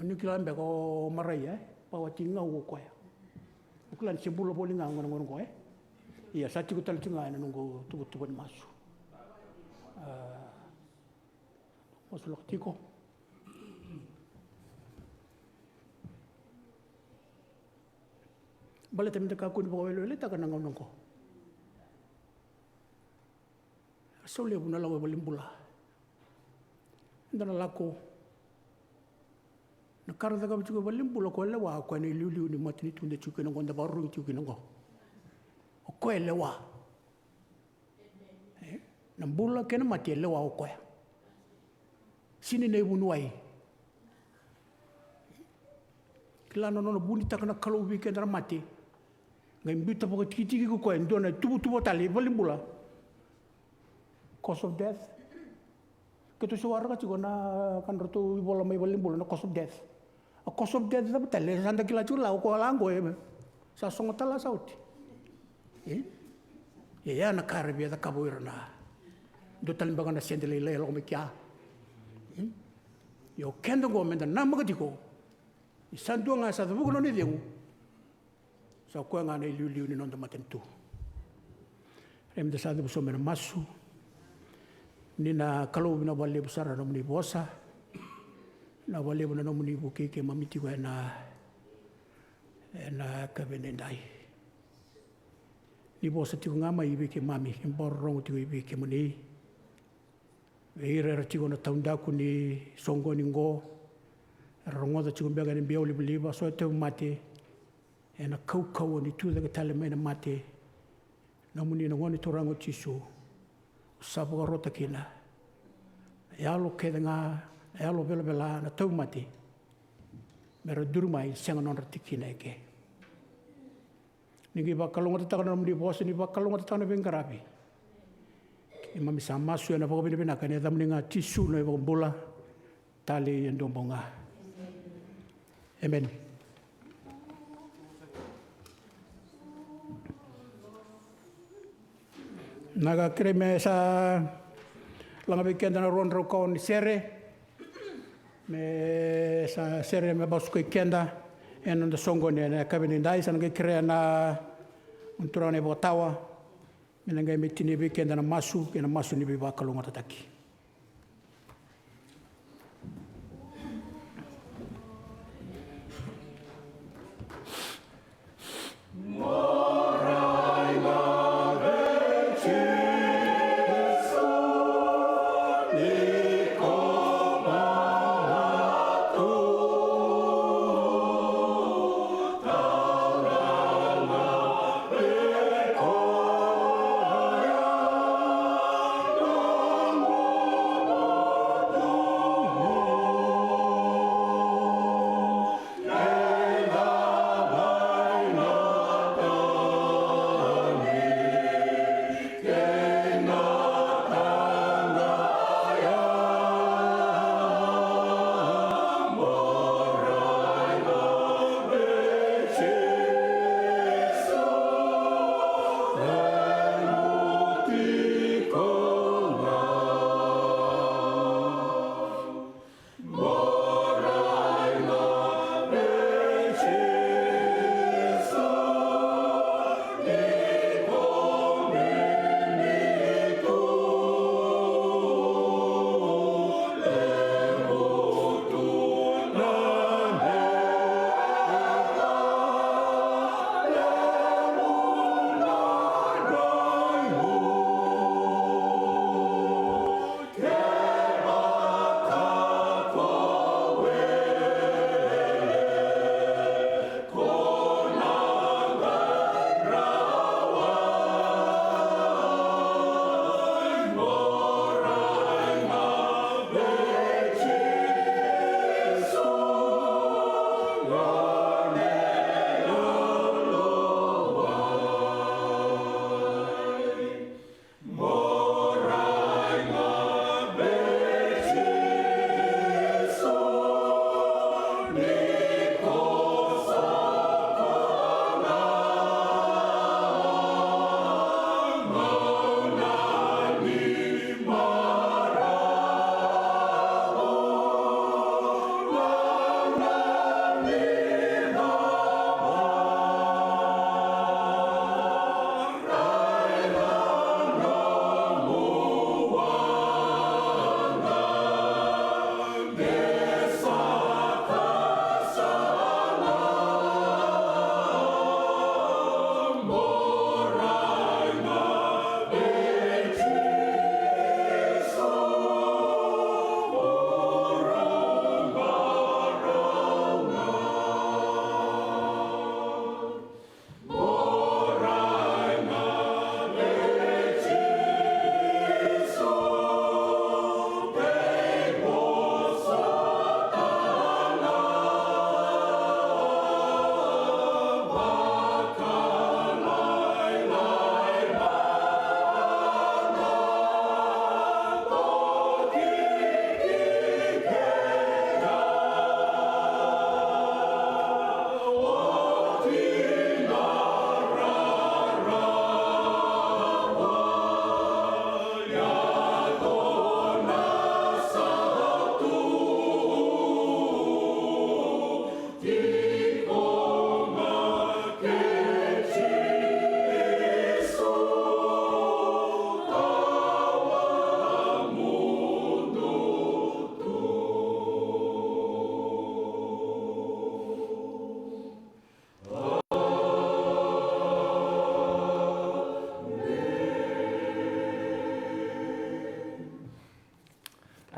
Ni kila beka o Marai, e? Pawati gau o koya. Au kila ni se bula voli ga gona qo, e? Ia, sa tiko tale tiko ga ena noqu tuvatuva ni masu. A, masulaka tiko. Baleta meda kakua ni vakaweleweletaka na gauna oqo. Sau levu na lako e valenibula. Eda na lako. Na ka ra cakava tiko e valenibula, o koya lewa, o koya na iliuliu ni matanitu da tiko kina oqo, da vakarurugi tiko kina oqo. O koya lewa. E, na bula kei na mate e lewa o koya. Sega ni na ivuniwai. Kila na nona vunitaka na Kalou vei keda na mate. Qai biuta vakatikitiki ko koya e dua na tuvatuva tale i valenibula. Cause of death. Keitou se waraka tiko na ka dratou ivola mai valenibula na cause of death. A cause of death cava tale, sa da kila tiko la o koya la qo e sa sogo tale la sa oti. E? Ia, ia na ka era via cakava o ira na dua tale beka na sede lailai e lako mai kea. E? Ia o keda qo meda namaka tiko ni sa dua ga sa cavuka na nona icegu. Sa koya ga na iliuliu ni noda matanitu. Rai meda sa cuva sobu ena masu. Ni na Kalou, vinaka vakalevu sara na nomuni vosa. Vinaka vakalevu na nomuni vukei keimami tiko ena, ena yakavi edaidai. Ni vosa tiko ga mai vei keimami, keimami vakarorogo tiko i vei kemuni. Vei ira era tiko na taudaku ni soqoni qo, era rogoca tiko beka ena biau livaliva, so e tauvimate, ena kaukauwa ni tucake tale mai na mate. Nomuni na Gone Turaga o Jisu, sa vakarota kina na yalo kece ga, na yalo velavela, na tauvimate, mera duri mai, sega nodra tikina eke. Ni qai vakalougatataka na nomuni vosa, ni vakalougatataka na veiqaravi. Keimami sa masu ena vakavinavinaka ena yacamuni ga Jisu na iVakabula, talei e dua bau ga. Emeni. Na ka kerei me sa laga vei keda na rua drau kawa ni sere. Me sa sere me vasukai keda ena noda soqoni ena yakavi edaidai, sa na qai kerea na turaga na iVakatawa me na qai mai tinia vei keda na masu kei na masu ni veivakalougatataki.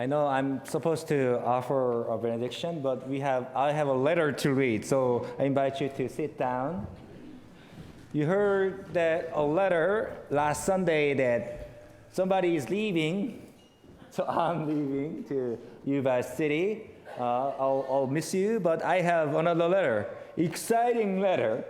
I know I'm supposed to offer a benediction, but we have I have a letter to read, so I invite you to sit down. You heard that a letter last Sunday that somebody is leaving, so I'm leaving to Yuba City. Uh, I'll, I'll miss you, but I have another letter, exciting letter,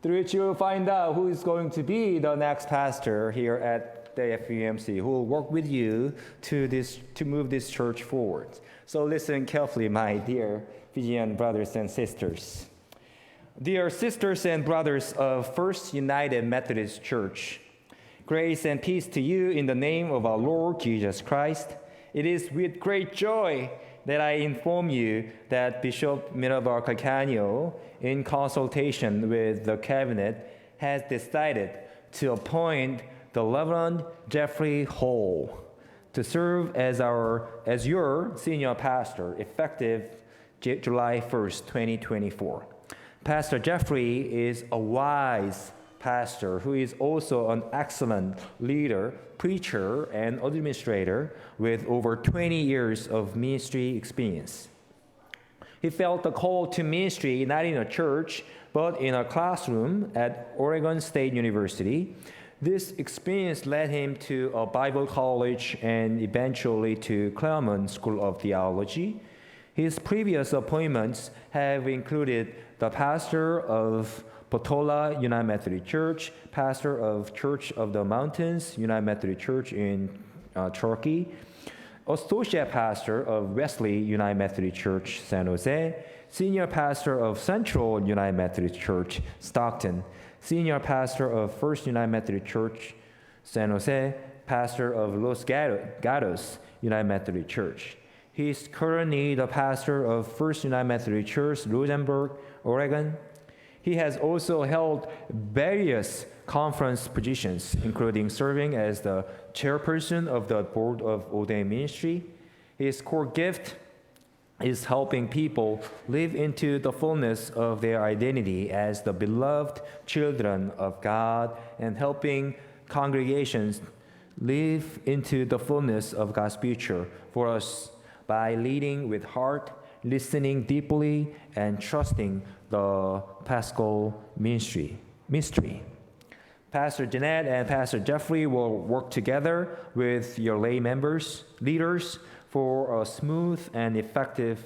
through which you'll find out who is going to be the next pastor here at the F U M C, who will work with you to this to move this church forward. So listen carefully, my dear Fijian brothers and sisters. Dear sisters and brothers of First United Methodist Church, grace and peace to you in the name of our Lord Jesus Christ. It is with great joy that I inform you that Bishop Minerva Calcagno, in consultation with the cabinet, has decided to appoint the Reverend Jeffrey Hall to serve as our as your senior pastor effective Ju- July first, twenty twenty-four. Pastor Jeffrey is a wise pastor who is also an excellent leader, preacher, and administrator with over twenty years of ministry experience. He felt the call to ministry not in a church, but in a classroom at Oregon State University. This experience led him to a Bible college and eventually to Claremont School of Theology. His previous appointments have included the pastor of Portola United Methodist Church, pastor of Church of the Mountains United Methodist Church in uh, Turkey, associate pastor of Wesley United Methodist Church San Jose, senior pastor of Central United Methodist Church Stockton, senior pastor of First United Methodist Church San Jose, pastor of Los Gato- Gatos United Methodist Church. He is currently the pastor of First United Methodist Church, Rosenberg, Oregon. He has also held various conference positions, including serving as the chairperson of the Board of Ordained Ministry. His core gift is helping people live into the fullness of their identity as the beloved children of God and helping congregations live into the fullness of God's future for us by leading with heart, listening deeply, and trusting the Paschal ministry. Mystery. Pastor Jeanette and Pastor Jeffrey will work together with your lay members, leaders, for a smooth and effective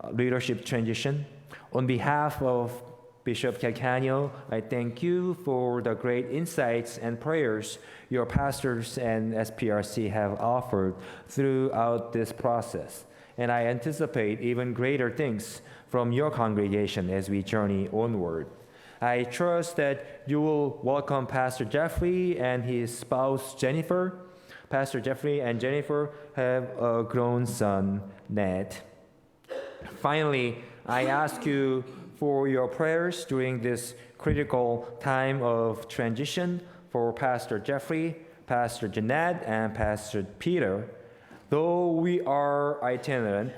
uh, leadership transition. On behalf of Bishop Calcagno, I thank you for the great insights and prayers your pastors and S P R C have offered throughout this process. And I anticipate even greater things from your congregation as we journey onward. I trust that you will welcome Pastor Jeffrey and his spouse Jennifer. Pastor Jeffrey and Jennifer have a grown son, Ned. Finally, I ask you for your prayers during this critical time of transition for Pastor Jeffrey, Pastor Jeanette, and Pastor Peter. Though we are itinerant,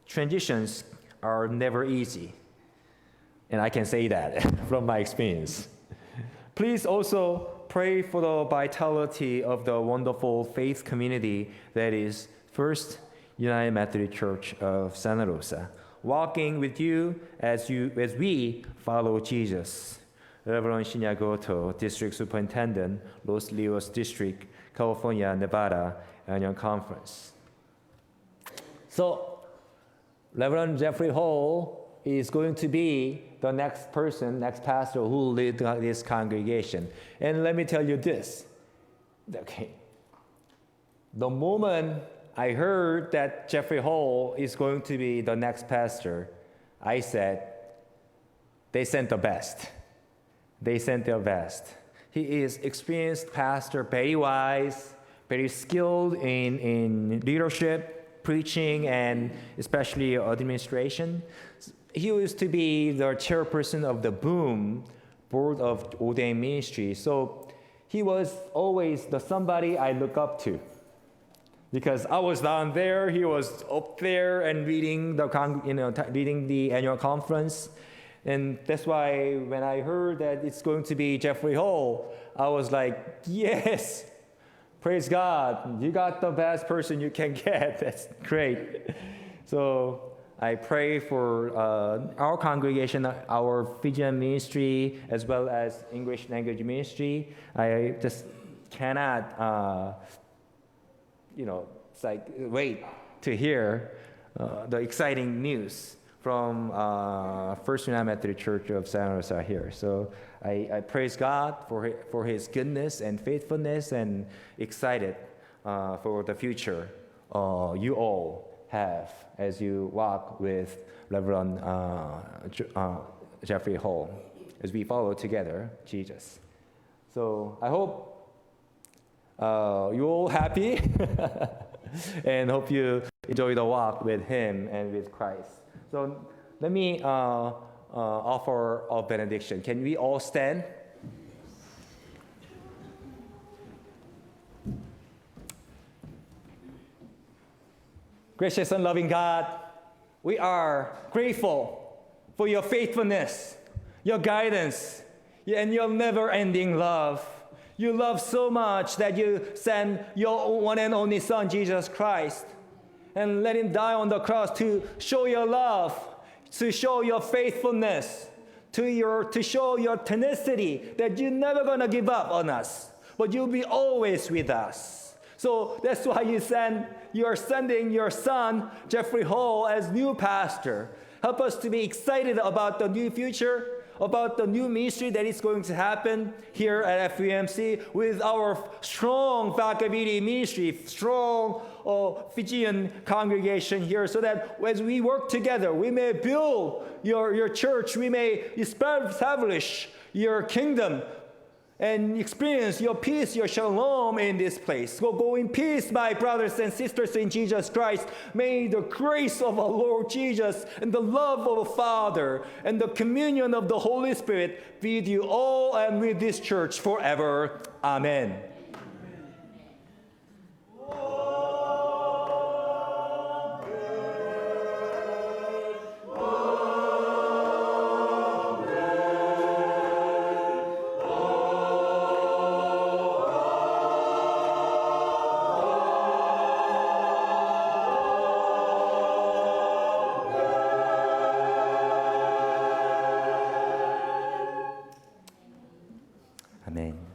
transitions are never easy. And I can say that from my experience. Please also pray for the vitality of the wonderful faith community that is First United Methodist Church of Santa Rosa, walking with you as you as we follow Jesus. Reverend Shinya Goto, District Superintendent, Los Rios District, California, Nevada, Annual Conference. So, Reverend Jeffrey Hall is going to be the next person, next pastor who will lead this congregation. And let me tell you this. Okay. The moment I heard that Jeffrey Hall is going to be the next pastor, I said, they sent the best. They sent their best. He is experienced pastor, very wise, very skilled in, in leadership, preaching, and especially administration. He used to be the chairperson of the BOOM, Board of Ordained Ministry. So he was always the somebody I look up to. Because I was down there, he was up there and leading the con- you know t- leading the annual conference, and that's why when I heard that it's going to be Jeffrey Hall, I was like, yes, Praise God. You got the best person you can get. That's great. So I pray for uh, our congregation, our Fijian ministry, as well as English language ministry. I just cannot, uh, you know, it's like, wait to hear uh, the exciting news from uh, First United Methodist Church of Santa Rosa here. So I, I praise God for his, for His goodness and faithfulness, and excited uh, for the future uh, you all have as you walk with Reverend uh, Je- uh, Jeffrey Hall as we follow together Jesus. So I hope uh, you're all happy and hope you enjoy the walk with Him and with Christ. So let me uh, uh, offer a benediction. Can we all stand? Gracious and loving God, we are grateful for your faithfulness, your guidance, and your never ending love. You love so much that you send your one and only Son, Jesus Christ, and let Him die on the cross to show your love, to show your faithfulness, to, your, to show your tenacity that you're never going to give up on us, but you'll be always with us. So that's why you send, you are sending your son, Jeffrey Hall, as new pastor. Help us to be excited about the new future, about the new ministry that is going to happen here at F U M C with our strong Vakaviti ministry, strong uh, Fijian congregation here, so that as we work together, we may build your, your church, we may establish your kingdom and experience your peace, your shalom in this place. So go in peace, my brothers and sisters in Jesus Christ. May the grace of our Lord Jesus and the love of the Father and the communion of the Holy Spirit be with you all and with this church forever. Amen. Amen.